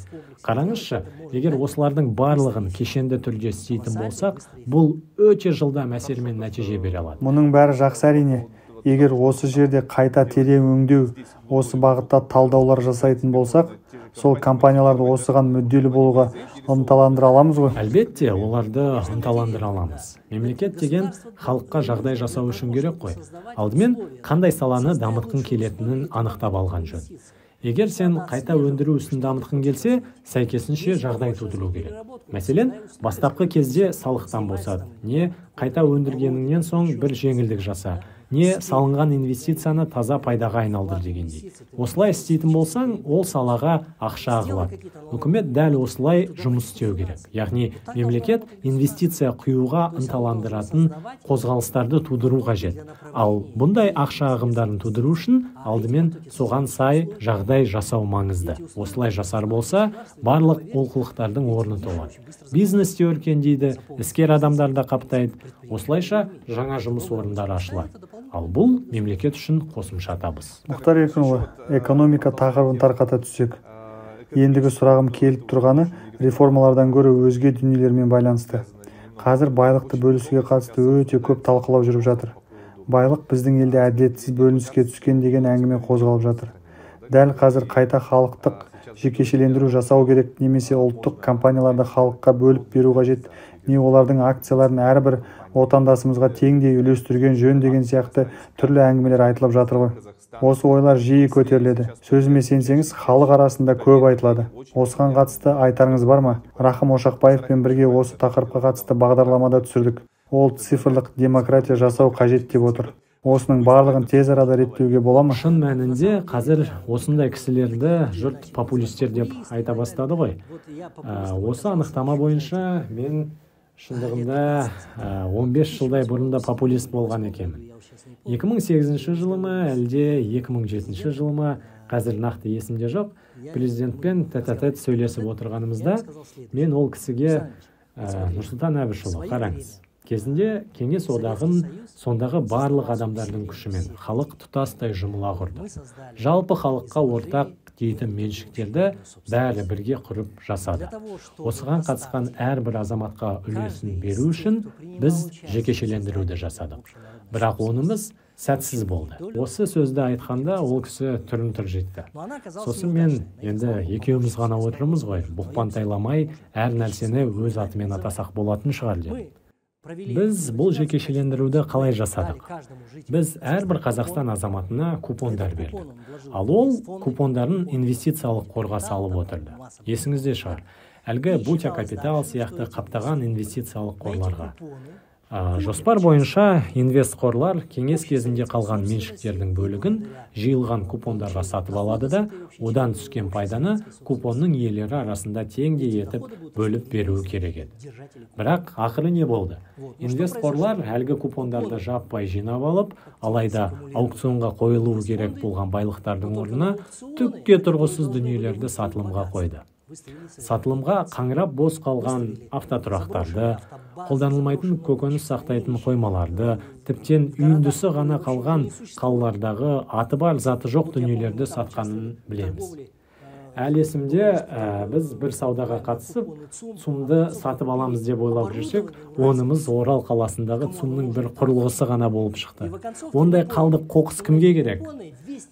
Қараңызшы, егер осылардың барлығын кешенді түрде істейтін болсақ, бұл өте жылдам әсер мен нәтиже бере алады. Мұның бәрі жақсы әрине. Егер осы жерде қайта терең өңдеу, осы бағытта талдаулар жасайтын болсақ, сол компанияларды осыған мүдделі болуға ынталандыра аламыз ғой? Әлбетте, оларды ынталандыра аламыз. Мемлекет деген халыққа жағдай жасау үшін керек қой. Алдымен қандай саланы дамытқың келетінін анықтап алған жөн. Егер сен қайта өндіру ісін дамытқың келсе, сәйкесінше жағдай тудыру керек. Мәселен, бастапқы кезде салықтан босат, не қайта өндіргеніңнен соң бір жеңілдік жаса, не салынған инвестицияны таза пайдаға айналдыр дегендей. Осылай істейтін болсаң, ол салаға ақша ағылады. Үкімет дәл осылай жұмыс істеу керек. Яғни мемлекет инвестиция құюға ынталандыратын қозғалыстарды тудыру қажет. Ал бұндай ақша ағымдарын тудыру үшін алдымен соған сай жағдай жасау маңызды. Осылай жасар болса, барлық олқылықтардың орны толады. Бизнес те өркендейді, іскер адамдар да қаптайды. Осылайша жаңа жұмыс орындары ашылады. Ал бұл мемлекет үшін қосымша табыс. Мұхтар Еркінұлы, экономика тақырыбын тарқата түссек. Ендігі сұрағым келіп тұрғаны реформалардан гөрі өзге дүниелермен байланысты. Қазір байлықты бөлісуге қатысты өте көп талқылау жүріп жатыр. Байлық біздің елде әділетсіз бөлініске түскен деген әңгіме қозғалып жатыр. Дәл қазір қайта халықтық жекешелендіру жасау керек, немесе ұлттық компанияларды халыққа бөліп беру қажет, не олардың акцияларын әрбір отандасымызға теңдей үлестірген жөн деген сияқты түрлі әңгімелер айтылып жатыр ғой. Осы ойлар жиі көтеріледі. Сөзіме сенсеңіз, халық арасында көп айтылады. Осыған қатысты айтарыңыз бар ма? Рахым Ошақбаевпен бірге осы тақырыпқа қатысты бағдарламада түсірдік. Ол цифрлық демократия жасау қажет деп отыр. Осының барлығын тез арада реттеуге бола ма? Шын мәнінде қазір осындай кісілерді жұрт популистер деп айта бастады ғой. Осы анықтама бойынша мен шындығында 15 жылдай бұрын да популист болған екенмін. 2008 жылы ма, әлде 2007 жылы ма, қазір нақты есімде жоқ, президентпен тет-а-тет сөйлесіп отырғанымызда мен ол кісіге Нұрсұлтан Әбішұлы, қараңыз, кезінде Кеңес одағын сондағы барлық адамдардың күшімен халық тұтастай жұмыла құрды. Жалпы халыққа ортақ дейтін меншіктерді бәрі бірге құрып жасады. Осыған қатысқан әрбір азаматқа үлесін беру үшін біз жекешелендіруді жасадық. Бірақ онымыз сәтсіз болды. Осы сөзді айтқанда ол кісі түрін тыржитты. Сосын мен енді екеуміз ғана отырмыз ғой, бұқпантайламай әр нәрсені өз атымен атасақ болатын шығар дедім. Біз бұл жекешелендіруді қалай жасадық? Біз әрбір Қазақстан азаматына купондар бердік. Ал ол купондарын инвестициялық қорға салып отырды. Есіңізде шығар, әлгі Бутя Капитал сияқты қаптаған инвестициялық қорларға. Жоспар бойынша инвестқорлар кеңес кезінде қалған меншіктердің бөлігін жиылған купондарға сатып алады да, одан түскен пайданы купонның иелері арасында теңдей етіп бөліп беруі керек еді. Бірақ ақыры не болды? Инвестқорлар әлгі купондарды жаппай жинап алып, алайда аукционға қойылуы керек болған байлықтардың орнына түкке тұрғысыз дүниелерді сатылымға қойды. Сатылымға қаңырап бос қалған автотұрақтарды, қолданылмайтын көкөніс сақтайтын қоймаларды, тіптен үйіндісі ғана қалған қалалардағы аты бар заты жоқ дүниелерді сатқанын білеміз. Әлі есімде, біз бір саудаға қатысып, ЦУМ-ды сатып аламыз деп ойлап жүрсек, онымыз Орал қаласындағы ЦУМ-ның бір құрылғысы ғана болып шықты. Ондай қалдық қоқыс кімге керек?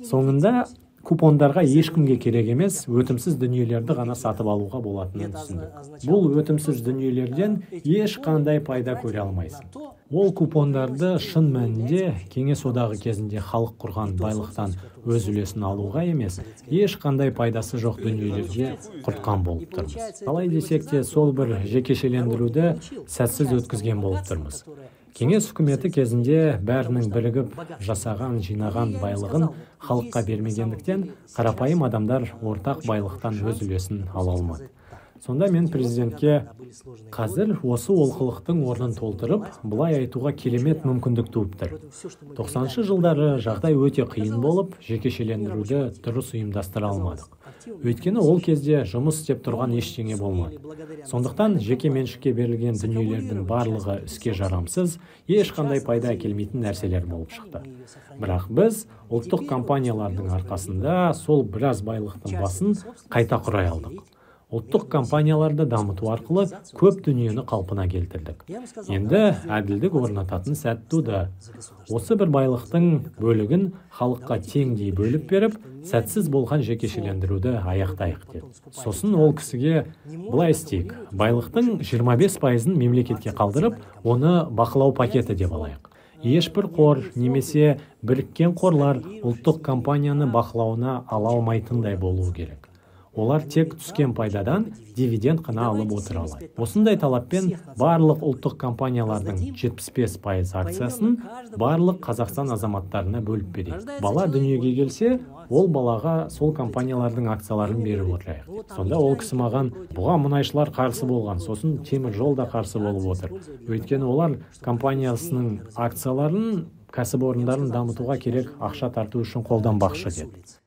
Соңында купондарға ешкімге керек емес, өтімсіз дүниелерді ғана сатып алуға болатынын түсіндік. Бұл өтімсіз дүниелерден ешқандай пайда көре алмайсың. Ол купондарды шын мәнінде Кеңес одағы кезінде халық құрған байлықтан өз үлесін алуға емес, ешқандай пайдасы жоқ дүниелерге құртқан болып тұрмыз. Қалай десек те, сол бір жекешелендіруді сәтсіз өткізген болып тұрмыз. Кеңес үкіметі кезінде бәрінің бірігіп жасаған, жинаған байлығын халыққа бермегендіктен, қарапайым адамдар ортақ байлықтан өз үлесін ала алмады. Сонда мен президентке: «Қазір осы олқылықтың орнын толтырып, былай айтуға керемет мүмкіндік туып тұр. 90-шы жылдары жағдай өте қиын болып, жекешелендіруді дұрыс ұйымдастыра алмадық. Өйткені ол кезде жұмыс істеп тұрған ештеңе болмады. Сондықтан жеке меншікке берілген дүниелердің барлығы іске жарамсыз, ешқандай пайда әкелмейтін нәрселер болып шықты. Бірақ біз ұлттық компаниялардың арқасында сол біраз байлықтың басын қайта құрай алдық. Ұлттық компанияларды дамыту арқылы көп дүниені қалпына келтірдік. Енді әділдік орнататын сәт туды. Осы бір байлықтың бөлігін халыққа теңдей бөліп беріп, сәтсіз болған жекешелендіруді аяқтайық», – деді. Сосын ол кісіге: «Былай істейік, байлықтың 25 пайызын мемлекетке қалдырып, оны бақылау пакеті деп алайық. Ешбір қор немесе біріккен қорлар ұлттық компанияны бақылауына ала алмайтындай болуы керек. Олар тек түскен пайдадан дивиденд қана алып отыра алады. Осындай талаппен барлық ұлттық компаниялардың 75% акциясын барлық Қазақстан азаматтарына бөліп берейік. Бала дүниеге келсе, ол балаға сол компаниялардың акцияларын беріп отырайық». Сонда ол кісі маған: «Бұған мұнайшылар қарсы болған, сосын темір жол да қарсы болып отыр. Өйткені олар компаниясының акцияларын кәсіпорындарын дамытуға керек ақша тарту үшін қолданбақшы», – деді.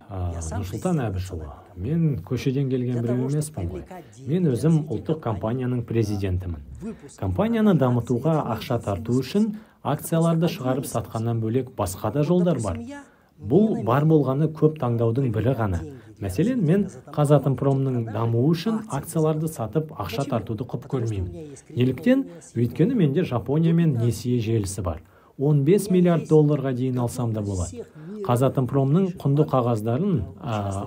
Нұрсұлтан Әбішұлы, мен көшеден келген біреу емеспін ғой. Мен өзім ұлттық компанияның президентімін. Компанияны дамытуға ақша тарту үшін акцияларды шығарып сатқаннан бөлек басқа да жолдар бар. Бұл бар болғаны көп таңдаудың бірі ғана. Мәселен, мен Қазатомпромның дамуы үшін акцияларды сатып ақша тартуды құп көрмеймін. Неліктен? Өйткені менде Жапониямен несие желісі бар. 15 миллиард долларға дейін алсам да болады. Қазатомпромның құнды қағаздарын,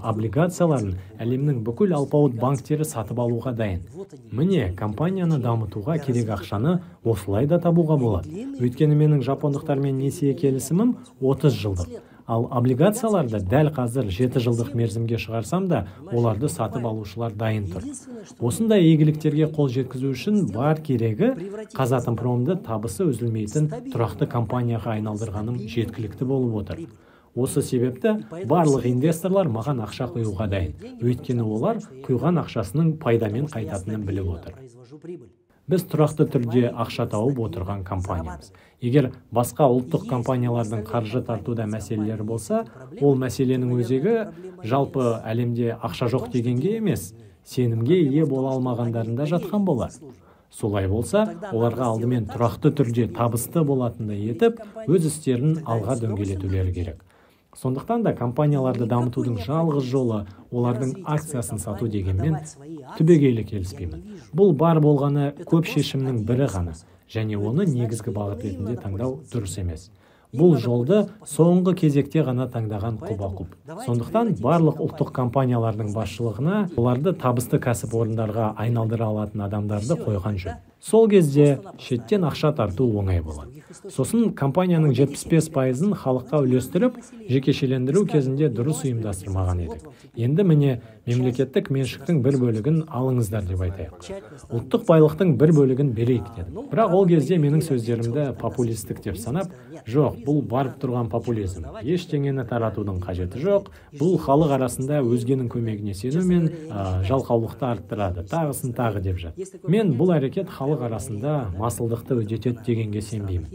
облигацияларын әлемнің бүкіл алпауыт банктері сатып алуға дайын. Міне, компанияны дамытуға керек ақшаны осылай да табуға болады. Өйткені менің жапондықтармен несие келісімім 30 жылдық. Ал облигацияларды дәл қазір 7 жылдық мерзімге шығарсам да, оларды сатып алушылар дайын тұр. Осындай игіліктерге қол жеткізу үшін бар керегі Қазатомпромды табысы үзілмейтін тұрақты компанияға айналдырғаным жеткілікті болып отыр. Осы себепті барлық инвесторлар маған ақша құюға дайын. Өйткені олар құйған ақшасының пайдамен қайтатынын біліп отыр. Біз тұрақты түрде ақша тауып отырған компаниямыз. Егер басқа ұлттық компаниялардың қаржы тартуда мәселелері болса, ол мәселенің өзегі жалпы әлемде ақша жоқ дегенге емес, сенімге ие бола алмағандарында жатқан болар. Солай болса, оларға алдымен тұрақты түрде табысты болатындай етіп, өз істерін алға дөңгелетулері керек. Сондықтан да компанияларды дамытудың жалғыз жолы олардың акциясын сату дегенмен түбегейлі келіспеймін. Бұл бар болғаны көп шешімнің бірі ғана, және оны негізгі бағыт ретінде таңдау дұрыс емес. Бұл жолды соңғы кезекте ғана таңдаған құба-құп. Сондықтан барлық ұлттық компаниялардың басшылығына оларды табысты кәсіпорындарға айналдыра алатын адамдарды қойған жөн. Сол кезде шеттен ақша тарту оңай болады. Сосын компанияның 75%-ын халыққа үлестіріп, жекешелендіру кезінде дұрыс ұйымдастырмаған едік. Енді міне мемлекеттік меншіктің бір бөлігін алыңыздар деп айтайық. Ұлттық байлықтың бір бөлігін берейік дедім. Бірақ ол кезде менің сөздерімді популистік деп санап, жоқ, бұл барып тұрған популизм. Ештеңені таратудың қажеті жоқ. Бұл халық арасында өзгенің көмегіне сену мен жалқаулықты арттырады. Тағысын тағы деп жатты. Мен бұл әрекет халық арасында масылдықты үдетеді дегенге сенбеймін.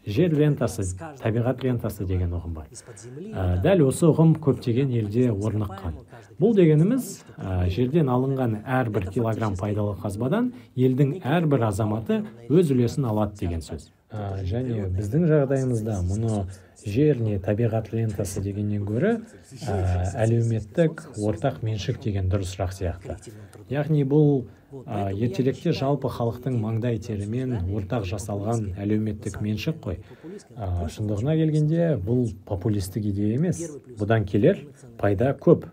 Жер рентасы, табиғат рентасы деген ұғым бар. Дәл осы ұғым көптеген елде орныққан. Бұл дегеніміз, жерден алынған әрбір килограмм пайдалы қазбадан елдің әрбір азаматы өз үлесін алады деген сөз. Және біздің жағдайымызда мұны жер не табиғат рентасы дегеннен гөрі әлеуметтік ортақ меншік деген дұрысырақ сияқты. Яғни бұл ертеректе жалпы халықтың маңдай терімен ортақ жасалған әлеуметтік меншік қой. Шындығына келгенде бұл популистік идея емес. Бұдан келер пайда көп.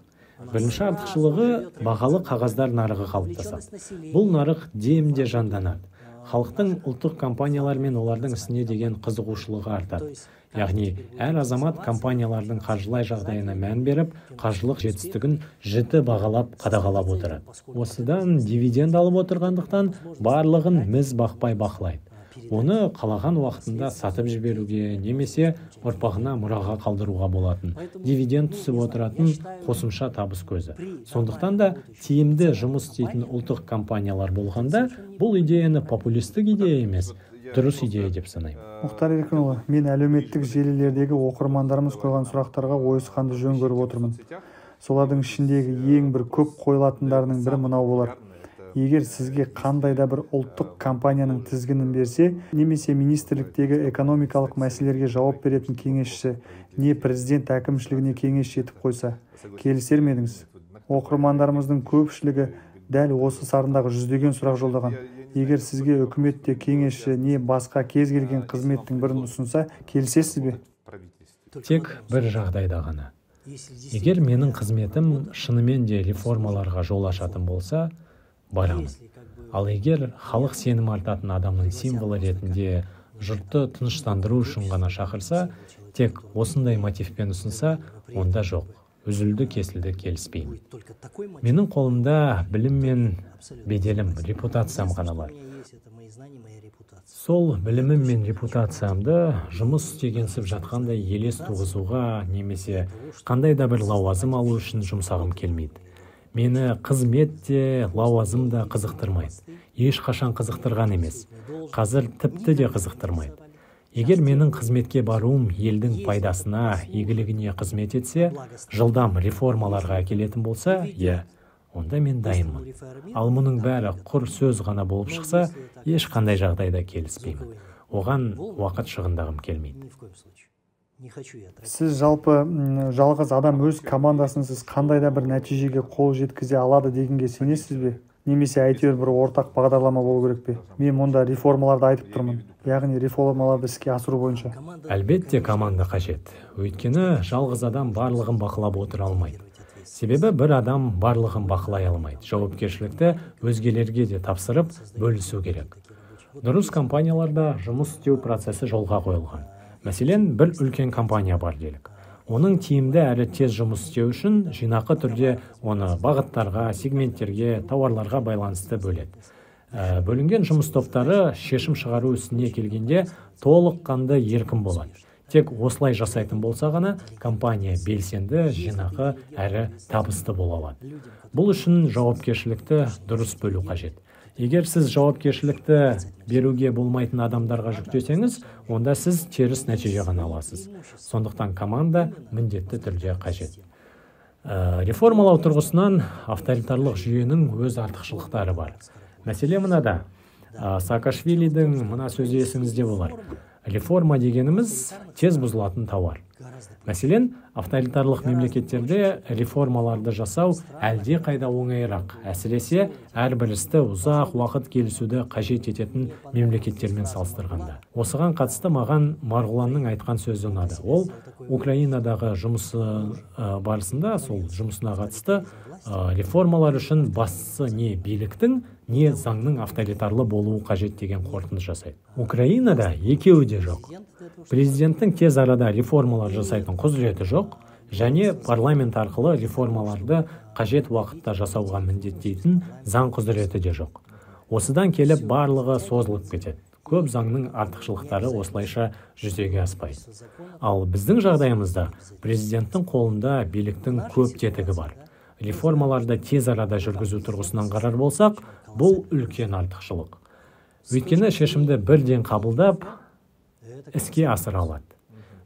Бірінші артықшылығы бағалы қағаздар нарығы қалыптасады. Бұл нарық демде жанданады. Халықтың ұлттық компаниялар мен олардың ісіне деген қызығушылығы артады. Яғни әр азамат компаниялардың қаржылай жағдайына мән беріп, қаржылық жетістігін жіті бағалап, қадағалап отырады. Осыдан дивиденд алып отырғандықтан барлығын міз бақпай бақылайды. Оны қалаған уақытында сатып жіберуге немесе ұрпағына мұраға қалдыруға болатын, дивиденд түсіп отыратын қосымша табыс көзі. Сондықтан да тиімді жұмыс істейтін ұлттық компаниялар болғанда, бұл идеяны популистік идея емес, дұрыс идея деп санаймын. Мұхтар Еркінұлы, мен әлеуметтік желілердегі оқырмандарымыз қойған сұрақтарға ойысқанды жөн көріп отырмын. Солардың ішіндегі ең бір көп қойылатындарының бірі мынау болар. Егер сізге қандай да бір ұлттық компанияның тізгінін берсе, немесе министрліктегі экономикалық мәселелерге жауап беретін кеңесші, не президент әкімшілігіне кеңесші етіп қойса, келісер ме едіңіз? Оқырмандарымыздың көпшілігі дәл осы сарындағы жүздеген сұрақ жолдаған. Егер сізге үкіметте кеңесші не басқа кез келген қызметтің бірін ұсынса, келісесіз бе? Тек бір жағдайда ғана. Егер менің қызметім шынымен де реформаларға жол ашатын болса, барамын. Ал егер халық сенім артатын адамның символы ретінде жұртты тыныштандыру үшін ғана шақырса, тек осындай мотивпен ұсынса, онда жоқ. Үзілді-кесілді келіспеймін. Менің қолымда білім мен беделім, репутациям ғана бар. Сол білімім мен репутациямды жұмыс істегенсіп жатқандай елес туғызуға немесе қандай да бір лауазым алу үшін жұмсағым келмейді. Мені қызмет те, лауазым да қызықтырмайды. Ешқашан қызықтырған емес. Қазір тіпті де қызықтырмайды. Егер менің қызметке баруым елдің пайдасына, игілігіне қызмет етсе, жылдам реформаларға әкелетін болса, иә, онда мен дайынмын. Ал мұның бәрі құр сөз ғана болып шықса, ешқандай жағдайда келіспеймін. Оған уақыт шығындағым келмейді. Сіз жалпы жалғыз адам өз командасынсыз қандай да бір нәтижеге қол жеткізе алады дегенге сенесіз бе? Немесе әйтеуір бір ортақ бағдарлама болу керек пе? Мен мұнда реформаларды айтып тұрмын, яғни реформаларды іске асыру бойынша. Әлбетте команда қажет. Өйткені жалғыз адам барлығын бақылап отыра алмайды. Себебі бір адам барлығын бақылай алмайды. Жауапкершілікті өзгелерге де тапсырып, бөлісу керек. Дұрыс компанияларда жұмыс істеу процесі жолға қойылған. Мәселен, бір үлкен компания бар делік. Оның тиімді әрі тез жұмыс істеу үшін жинақы түрде оны бағыттарға, сегменттерге, тауарларға байланысты бөледі. Бөлінген жұмыс топтары шешім шығару ісіне келгенде толыққанды еркін болады. Тек осылай жасайтын болса ғана компания белсенді, жинақы әрі табысты бола алады. Бұл үшін жауапкершілікті дұрыс бөлу қажет. Егер сіз жауапкершілікті беруге болмайтын адамдарға жүктесеңіз, онда сіз теріс нәтиже ғана аласыз. Сондықтан команда міндетті түрде қажет. Реформалау тұрғысынан авторитарлық жүйенің өз артықшылықтары бар. Мәселе мынада. Саакашвилидің мына сөзі есіңізде болар. Реформа дегеніміз тез бұзылатын тауар. Мәселен, Авторитарлық мемлекеттерде реформаларды жасау әлде қайда оңайырақ, әсіресе әрбір істі ұзақ уақыт келісуді қажет ететін мемлекеттермен салыстырғанда. Осыған қатысты маған Марғұланның айтқан сөзі ұнады. Ол Украинадағы жұмысы барысында, сол жұмысына қатысты реформалар үшін бастысы не биліктің, не заңның авторитарлы болуы қажет деген қорытынды жасайды. Украинада екеуі де жоқ. Президенттің тез арада реформалар жасайтын құзыреті жоқ және парламент арқылы реформаларды қажет уақытта жасауға міндеттейтін заң құзыреті де жоқ. Осыдан келіп барлығы созылып кетеді. Көп заңның артықшылықтары осылайша жүзеге аспайды. Ал біздің жағдайымызда президенттің қолында биліктің көп тетігі бар. Реформаларды тез арада жүргізу тұрғысынан қарар болсақ, бұл үлкен артықшылық. Өйткені шешімді бірден қабылдап, іске асыра алады.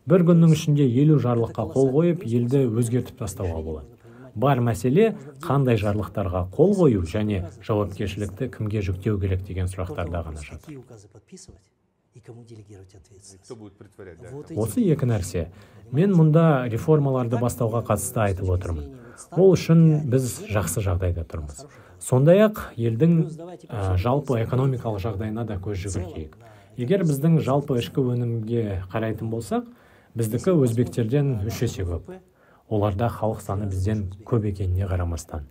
Бір күннің ішінде 50 жарлыққа қол қойып, елді өзгертіп тастауға болады. Бар мәселе қандай жарлықтарға қол қою және жауапкершілікті кімге жүктеу керек деген сұрақтарда ғана жатыр. Осы екі нәрсе. Мен мұнда реформаларды бастауға қатысты айтып отырмын. Ол үшін біз жақсы жағдайда тұрмыз. Сондай-ақ елдің жалпы экономикалық жағдайына да көз жүгіртейік. Егер біздің жалпы ішкі өнімге қарайтын болсақ, біздікі өзбектерден 3 есе көп. Оларда халық саны бізден көп екеніне қарамастан.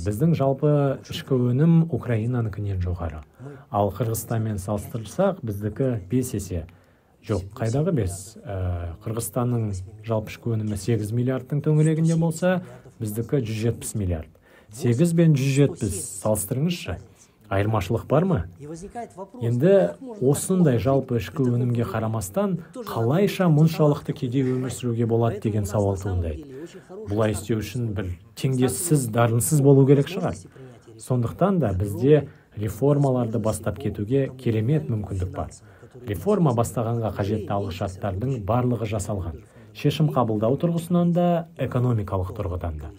Біздің жалпы ішкі өнім Украинаныкінен жоғары. Ал Қырғызстанмен салыстырсақ, біздікі 5 есе. Жоқ, қайдағы 5? Қырғызстанның жалпы ішкі өнімі 8 миллиардтың төңірегінде болса, біздікі 170 миллиард. 8 бен 170 салыстырыңызшы. Айырмашылық бар ма? Енді осындай жалпы ішкі өнімге қарамастан, қалайша мұншалықты кедей өмір сүруге болады деген сауал туындайды. Бұлай істеу үшін бір теңдессіз, дарынсыз болу керек шығар. Сондықтан да бізде реформаларды бастап кетуге керемет мүмкіндік бар. Реформа бастағанға қажетті алғышарттардың барлығы жасалған. Шешім қабылдау тұрғысынан да, экономикалық тұрғыдан да.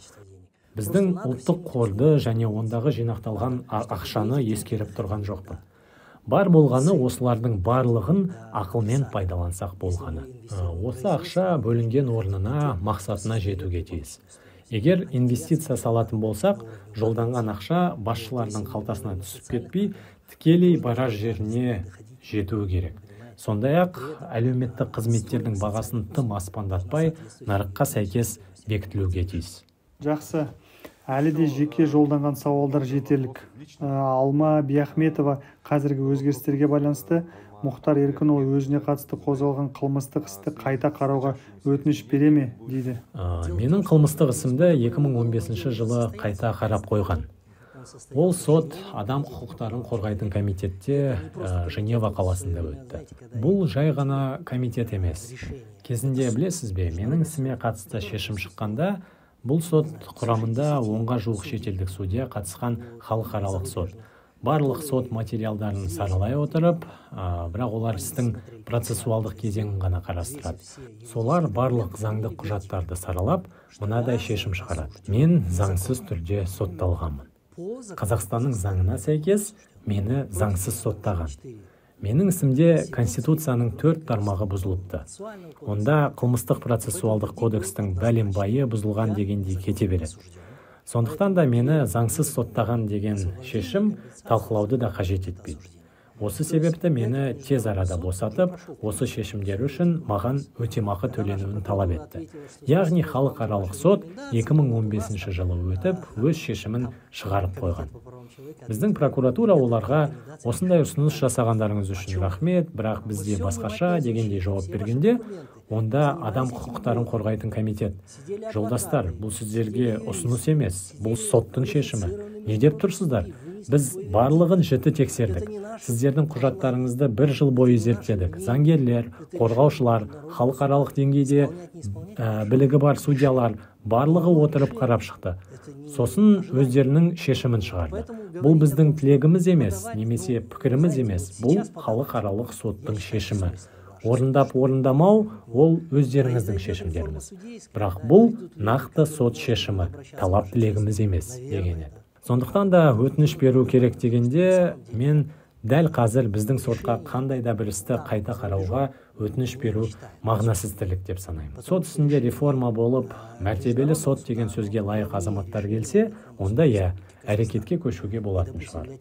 Біздің ұлттық қорды және ондағы жинақталған ақшаны ескеріп тұрған жоқпын. Бар болғаны осылардың барлығын ақылмен пайдалансақ болғаны. Осы ақша бөлінген орнына, мақсатына жетуге тиіс. Егер инвестиция салатын болсақ, жолданған ақша басшылардың қалтасына түсіп кетпей, тікелей барар жеріне жетуі керек. Сондай-ақ әлеуметтік қызметтердің бағасын тым аспандатпай, нарыққа сәйкес бекітілуге тиіс. Жақсы. Әлі де жеке жолданған сауалдар жетерлік. Алма Биахметова қазіргі өзгерістерге байланысты Мұхтар Еркінұлы өзіне қатысты қозғалған қылмыстық істі қайта қарауға өтініш бере ме дейді. Менің қылмыстық ісімді 2015 жылы қайта қарап қойған. Ол сот адам құқықтарын қорғайтын комитетте Женева қаласында өтті. Бұл жай ғана комитет емес. Кезінде білесіз бе, менің ісіме қатысты шешім шыққанда бұл сот құрамында 10-ға жуық шетелдік судья қатысқан халықаралық сот. Барлық сот материалдарын саралай отырып, бірақ олар істің процессуалдық кезеңін ғана қарастырады. Солар барлық заңдық құжаттарды саралап, мынадай шешім шығарады. Мен заңсыз түрде сотталғанмын. Қазақстанның заңына сәйкес мені заңсыз соттаған. Менің ісімде Конституцияның 4 тармағы бұзылыпты. Онда қылмыстық процессуалдық кодекстің бәленбайы бұзылған дегендей кете береді. Сондықтан да мені заңсыз соттаған деген шешім талқылауды да қажет етпейді. Осы себепті мені тез арада босатып, осы шешімдер үшін маған өтемақы төленуін талап етті. Яғни халықаралық сот 2015 жылы өтіп, өз шешімін шығарып қойған. Біздің прокуратура оларға осындай ұсыныс жасағандарыңыз үшін рахмет, бірақ бізде басқаша дегендей жауап бергенде, онда адам құқықтарын қорғайтын комитет: жолдастар, бұл сіздерге ұсыныс емес, бұл соттың шешімі. Не деп тұрсыздар? Біз барлығын жіті тексердік. Сіздердің құжаттарыңызды бір жыл бойы зерттедік. Заңгерлер, қорғаушылар, халықаралық деңгейде білігі бар судьялар барлығы отырып қарап шықты. Сосын өздерінің шешімін шығарды. Бұл біздің тілегіміз емес, немесе пікіріміз емес, бұл халықаралық соттың шешімі. Орындап орындамау ол өздеріңіздің шешімдеріңіз. Бірақ бұл нақты сот шешімі, талап тілегіміз емес деген еді. Сондықтан да өтініш беру керек дегенде мен Дәл қазір біздің сотқа қандай да бір істі қайта қарауға өтініш беру мағынасыз тірлік деп санаймын. Сот ісінде реформа болып, мәртебелі сот деген сөзге лайық азаматтар келсе, онда иә, әрекетке көшуге болатын шығар.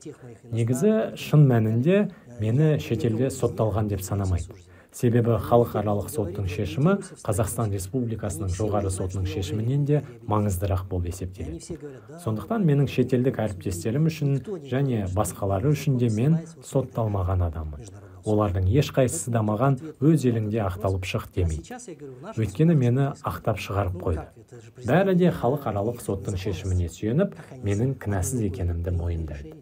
Негізі, шын мәнінде мені шетелде сотталған деп санамайды. Себебі халықаралық соттың шешімі Қазақстан Республикасының жоғары сотының шешімінен де маңыздырақ болып есептеледі. Сондықтан менің шетелдік әріптестерім үшін және басқалары үшін де мен сотталмаған адаммын. Олардың ешқайсысы да маған өз еліңде ақталып шық демейді. Өйткені мені ақтап шығарып қойды. Бәрі де халықаралық соттың шешіміне сүйеніп, менің кінәсіз екенімді мойындайды.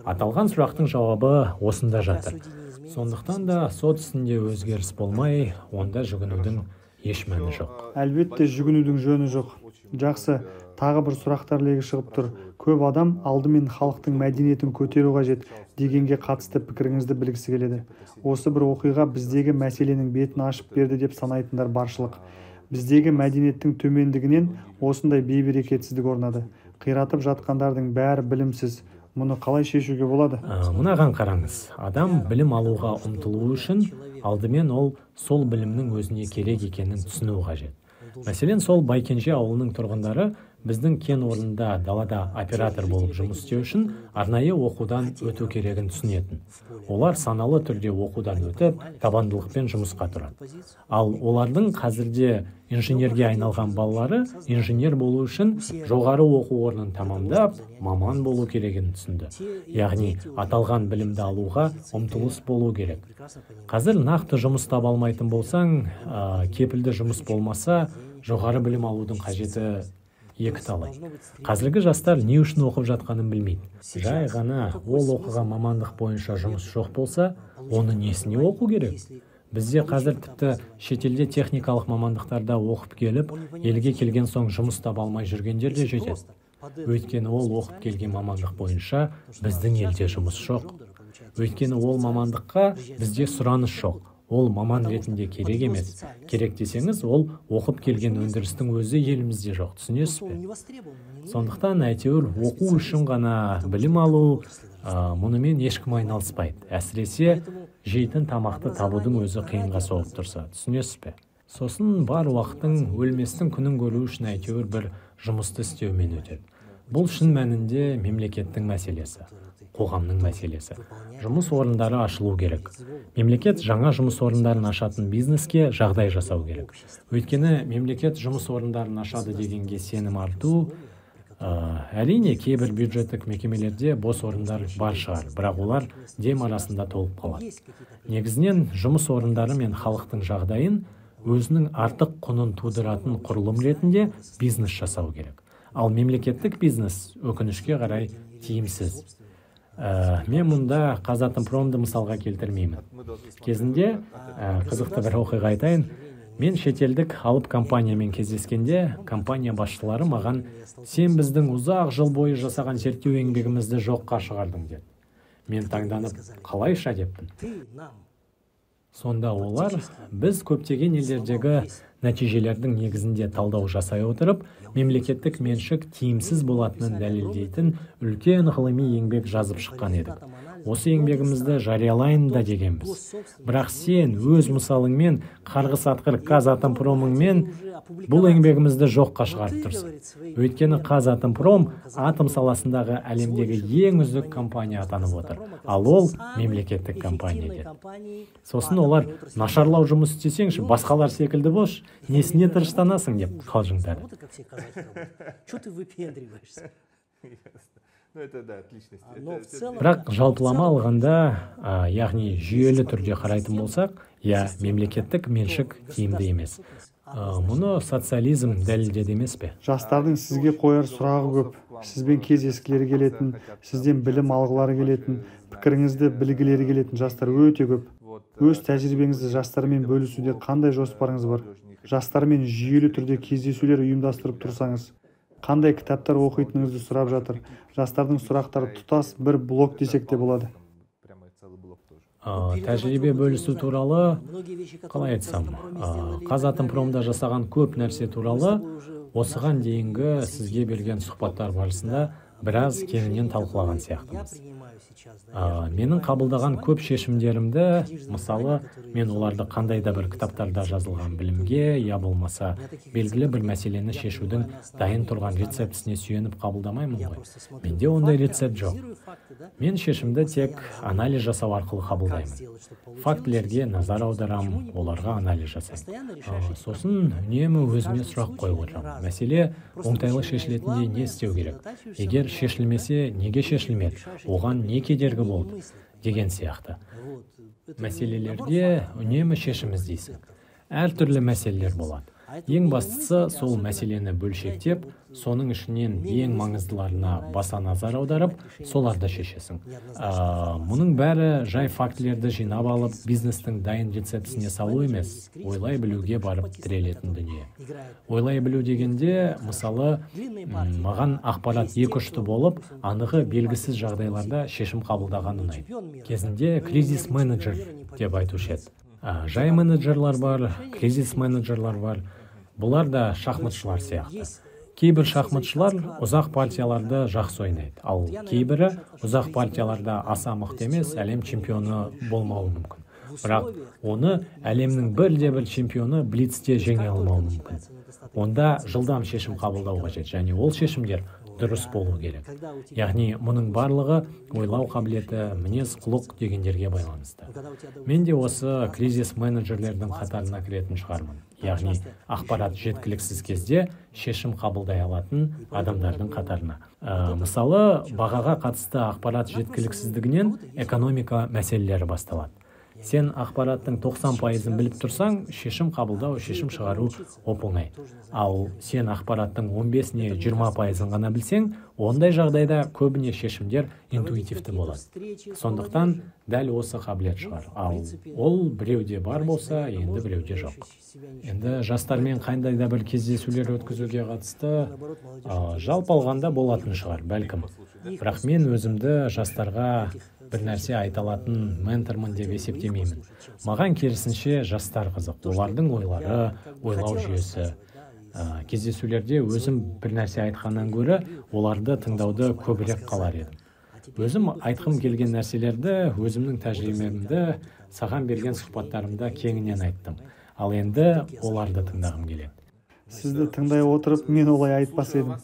Аталған сұрақтың жауабы осында жатыр. Сондықтан да сот ісінде өзгеріс болмай, онда жүгінудің еш мәні жоқ. Әлбетте жүгінудің жөні жоқ. Жақсы, тағы бір сұрақтар легі шығып тұр. Көп адам алдымен халықтың мәдениетін көтеру қажет дегенге қатысты пікіріңізді білгісі келеді. Осы бір оқиға біздегі мәселенің бетін ашып берді деп санайтындар баршылық. Біздегі мәдениеттің төмендігінен осындай бейберекетсіздік орнады. Қиратып жатқандардың бәрі білімсіз. Мұны қалай шешуге болады? Мынаған қараңыз. Адам білім алуға ұмтылуы үшін алдымен ол сол білімнің өзіне керек екенін түсіну қажет. Мәселен, сол Байкенже ауылының тұрғындары біздің кен орнында далада оператор болып жұмыс істеу үшін арнайы оқудан өту керегін түсінетін. Олар саналы түрде оқудан өтіп, табандылықпен жұмысқа тұрады. Ал олардың қазірде инженерге айналған балалары инженер болу үшін жоғары оқу орнын тамамдап, маман болу керегін түсінді. Яғни, аталған білімді алуға ұмтылыс болу керек. Қазір нақты жұмыс таба алмайтын болсаң, кепілді жұмыс болмаса, жоғары білім алудың қажеті екі талай. Қазіргі жастар не үшін оқып жатқанын білмейді. Жай ғана ол оқыған мамандық бойынша жұмыс жоқ болса, оны несіне оқу керек? Бізде қазір тіпті шетелде техникалық мамандықтарда оқып келіп, елге келген соң жұмыс таба алмай жүргендер де жетеді. Өйткені ол оқып келген мамандық бойынша біздің елде жұмыс жоқ. Өйткені ол мамандыққа бізде сұраныс жоқ. Ол маман ретінде керек емес. Керек десеңіз, ол оқып келген өндірістің өзі елімізде жоқ, түсінесіз бе? Сондықтан әйтеуір оқу үшін ғана білім алу, мұнымен ешкім айналыспайды. Әсіресе жейтін тамақты табудың өзі қиынға соғып тұрса, түсінесіз бе? Сосын бар уақытың өлместің күнін көру үшін әйтеуір бір жұмысты істеумен өтеді. Бұл шын мәнінде мемлекеттің мәселесі, қоғамның мәселесі. Жұмыс орындары ашылу керек. Мемлекет жаңа жұмыс орындарын ашатын бизнеске жағдай жасау керек. Өйткені мемлекет жұмыс орындарын ашады дегенге сенім арту, әрине кейбір бюджеттік мекемелерде бос орындар бар шығар, бірақ олар дем арасында толып қалады. Негізінен жұмыс орындары мен халықтың жағдайын өзінің артық құнын тудыратын құрылым ретінде бизнес жасау керек. Ал мемлекеттік бизнес өкінішке қарай тиімсіз. Мен мұнда Қазатомпромды мысалға келтірмеймін. Кезінде қызықты бір оқиға айтайын. Мен шетелдік алып компаниямен кездескенде компания басшылары маған «Сен біздің ұзақ жыл бойы жасаған зерттеу еңбегімізді жоққа шығардың» деді. Мен таңданып «Қалайша?» деппін. Сонда олар біз көптеген елдердегі нәтижелердің негізінде талдау жасай отырып, мемлекеттік меншік тиімсіз болатынын дәлелдейтін үлкен ғылыми еңбек жазып шыққан едік. Осы еңбегімізді жариялайын да дегенбіз. Бірақ сен өз мысалыңмен, қарғыс атқыр Қазатомпромыңмен бұл еңбегімізді жоққа шығарып тұрсың. Өйткені Қазатомпром атом саласындағы әлемдегі ең үздік компания атанып отыр. Ал ол мемлекеттік компания деді. Сосын олар нашарлау жұмыс істесеңші, басқалар секілді болшы, несіне тырыштанасың деп қалжыңдады. Бірақ жалпылама алғанда, яғни жүйелі түрде қарайтын болсақ, иә, мемлекеттік меншік тиімді емес. Мұны социализм дәлелдеді емес пе? Жастардың сізге қояр сұрағы көп. Сізбен кездескілері келетін, сізден білім алғылары келетін, пікіріңізді білгілері келетін жастар өте көп. Өз тәжірибеңізді жастармен бөлісуде қандай жоспарыңыз бар? Жастармен жүйелі түрде кездесулер ұйымдастырып тұрсаңыз, қандай кітаптар оқитыныңызды сұрап жатыр. Жастардың сұрақтары тұтас бір блок десек те болады. Тәжірибе бөлісу туралы, қалай айтсам, Қазатомпромда жасаған көп нәрсе туралы осыған дейінгі сізге берген сұхбаттар барысында біраз кеңінен талқылаған сияқтымыз. Менің қабылдаған көп шешімдерімді, мысалы, мен оларды қандай да бір кітаптарда жазылған білімге, я болмаса белгілі бір мәселені шешудің дайын тұрған рецептісіне сүйеніп қабылдамаймын ғой. Менде ондай рецепт жоқ. Мен шешімді тек анализ жасау арқылы қабылдаймын. Фактілерге назар аударамын, оларға анализ жасаймын. Сосын үнемі өзіме сұрақ қойып отырамын. Мәселе оңтайлы шешілетіндей не істеу керек? Егер шешілмесе, неге шешілмеді? Оған не кедергі болды деген сияқты. Мәселелерде үнемі шешім іздейсің. Әртүрлі мәселелер болады. Ең бастысы сол мәселені бөлшектеп, соның ішінен ең маңыздыларына баса назар аударып, соларды шешесің. Мұның бәрі жай фактілерді жинап алып, бизнестің дайын рецептісіне салу емес, ойлай білуге барып тірелетін дүние. Ойлай білу дегенде, мысалы, маған ақпарат екі ұшты болып, анығы белгісіз жағдайларда шешім қабылдаған ұнайды. Кезінде кризис менеджер деп айтушы еді. Жай менеджерлар бар, кризис менеджерлар бар. Бұлар да шахматшылар сияқты. Кейбір шахматшылар ұзақ партияларды жақсы ойнайды, ал кейбірі ұзақ партияларда аса мықты емес, әлем чемпионы болмауы мүмкін. Бірақ оны әлемнің бірде-бір чемпионы блицте жеңе алмауы мүмкін. Онда жылдам шешім қабылдау қажет, және ол шешімдер дұрыс болу керек. Яғни мұның барлығы ойлау қабілеті, мінез құлық дегендерге байланысты. Мен де осы кризис менеджерлердің қатарына кіретін шығармын. Яғни ақпарат жеткіліксіз кезде шешім қабылдай алатын адамдардың қатарына. Мысалы, бағаға қатысты ақпарат жеткіліксіздігінен экономика мәселелері басталады. Сен ақпараттың 90%-ын біліп тұрсаң, шешім қабылдау, шешім шығару оп-оңай. Ал сен ақпараттың 15 не 20%-ын ғана білсең, ондай жағдайда көбіне шешімдер интуитивті болады. Сондықтан дәл осы қабілет шығар. Ал ол біреуде бар болса, енді біреуде жоқ. Енді жастармен қандай да бір кездесулер өткізуге қатысты, жалпы алғанда болатын шығар, бәлкім. Бірақ мен өзімді жастарға бір нәрсе айта алатын ментормын деп есептемеймін. Маған керісінше жастар қызық, олардың ойлары, ойлау жүйесі. Кездесулерде өзім бір нәрсе айтқаннан гөрі оларды тыңдауды көбірек қалар едім. Өзім айтқым келген нәрселерді, өзімнің тәжірибемді саған берген сұхбаттарымда кеңінен айттым. Ал енді оларды тыңдағым келеді. Сізді тыңдай отырып, мен олай айтпас едім.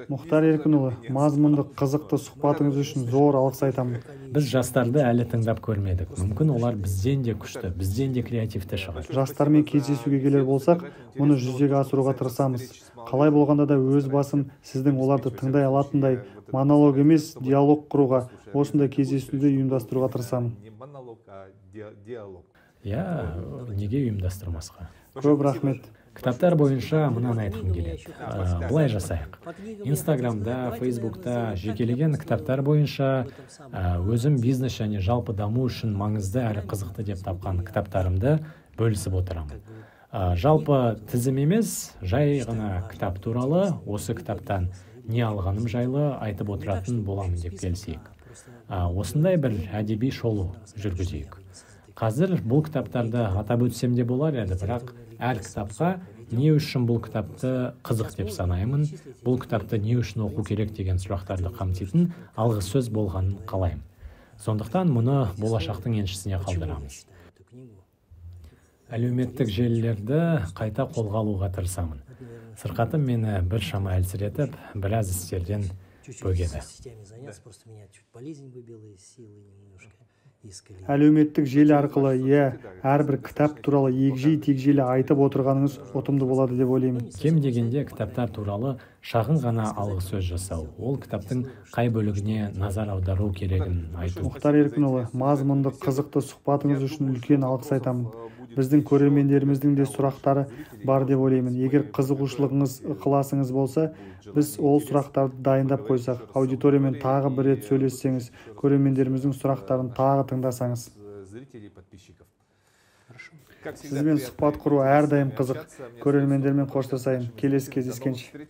Мұхтар Еркінұлы, мазмұнды, қызықты сұхбатыңыз үшін зор алғыс айтамын. Біз жастарды әлі тыңдап көрмедік. Мүмкін олар бізден де күшті, бізден де креативті шығар. Жастармен кездесуге келер болсақ, мұны жүзеге асыруға тырысамыз. Қалай болғанда да өз басым сіздің оларды тыңдай алатындай монолог емес, диалог құруға, осындай кездесуді ұйымдастыруға тырысамын. Иә, неге ұйымдастырмасқа? Көп рахмет. Кітаптар бойынша мынаны айтқым келеді. Былай жасайық. Инстаграмда, Фейсбукта жекелеген кітаптар бойынша өзім бизнес және жалпы даму үшін маңызды әрі қызықты деп тапқан кітаптарымды бөлісіп отырамын. Жалпы тізім емес, жай ғана кітап туралы, осы кітаптан не алғаным жайлы айтып отыратын боламын деп келісейік. Осындай бір әдеби шолу жүргізейік. Қазір бұл кітаптарды атап өтсем де болар еді, бірақ әр кітапқа не үшін бұл кітапты қызық деп санаймын, бұл кітапты не үшін оқу керек деген сұрақтарды қамтитын алғы сөз болғанын қалаймын. Сондықтан мұны болашақтың еншісіне қалдырамыз. Әлеуметтік желілерді қайта қолға алуға тырысамын. Сырқатым мені біршама әлсіретіп, біраз істерден бөгеді. Әлеуметтік желі арқылы, иә, әрбір кітап туралы егжей-тегжейлі айтып отырғаныңыз ұтымды болады деп ойлаймын. Кем дегенде кітаптар туралы шағын ғана алғы сөз жасау, ол кітаптың қай бөлігіне назар аудару керегін айту. Мұхтар Еркінұлы, мазмұнды, қызықты сұхбатыңыз үшін үлкен алғыс айтамын. Біздің көрермендеріміздің де сұрақтары бар деп ойлаймын. Егер қызығушылығыңыз, ықыласыңыз болса, біз ол сұрақтарды дайындап қойсақ, аудиториямен тағы бір рет сөйлессеңіз, көрермендеріміздің сұрақтарын тағы тыңдасаңыз. Сізбен сұхбат құру әрдайым қызық. Көрермендермен қоштасайын. Келесі кездескенше.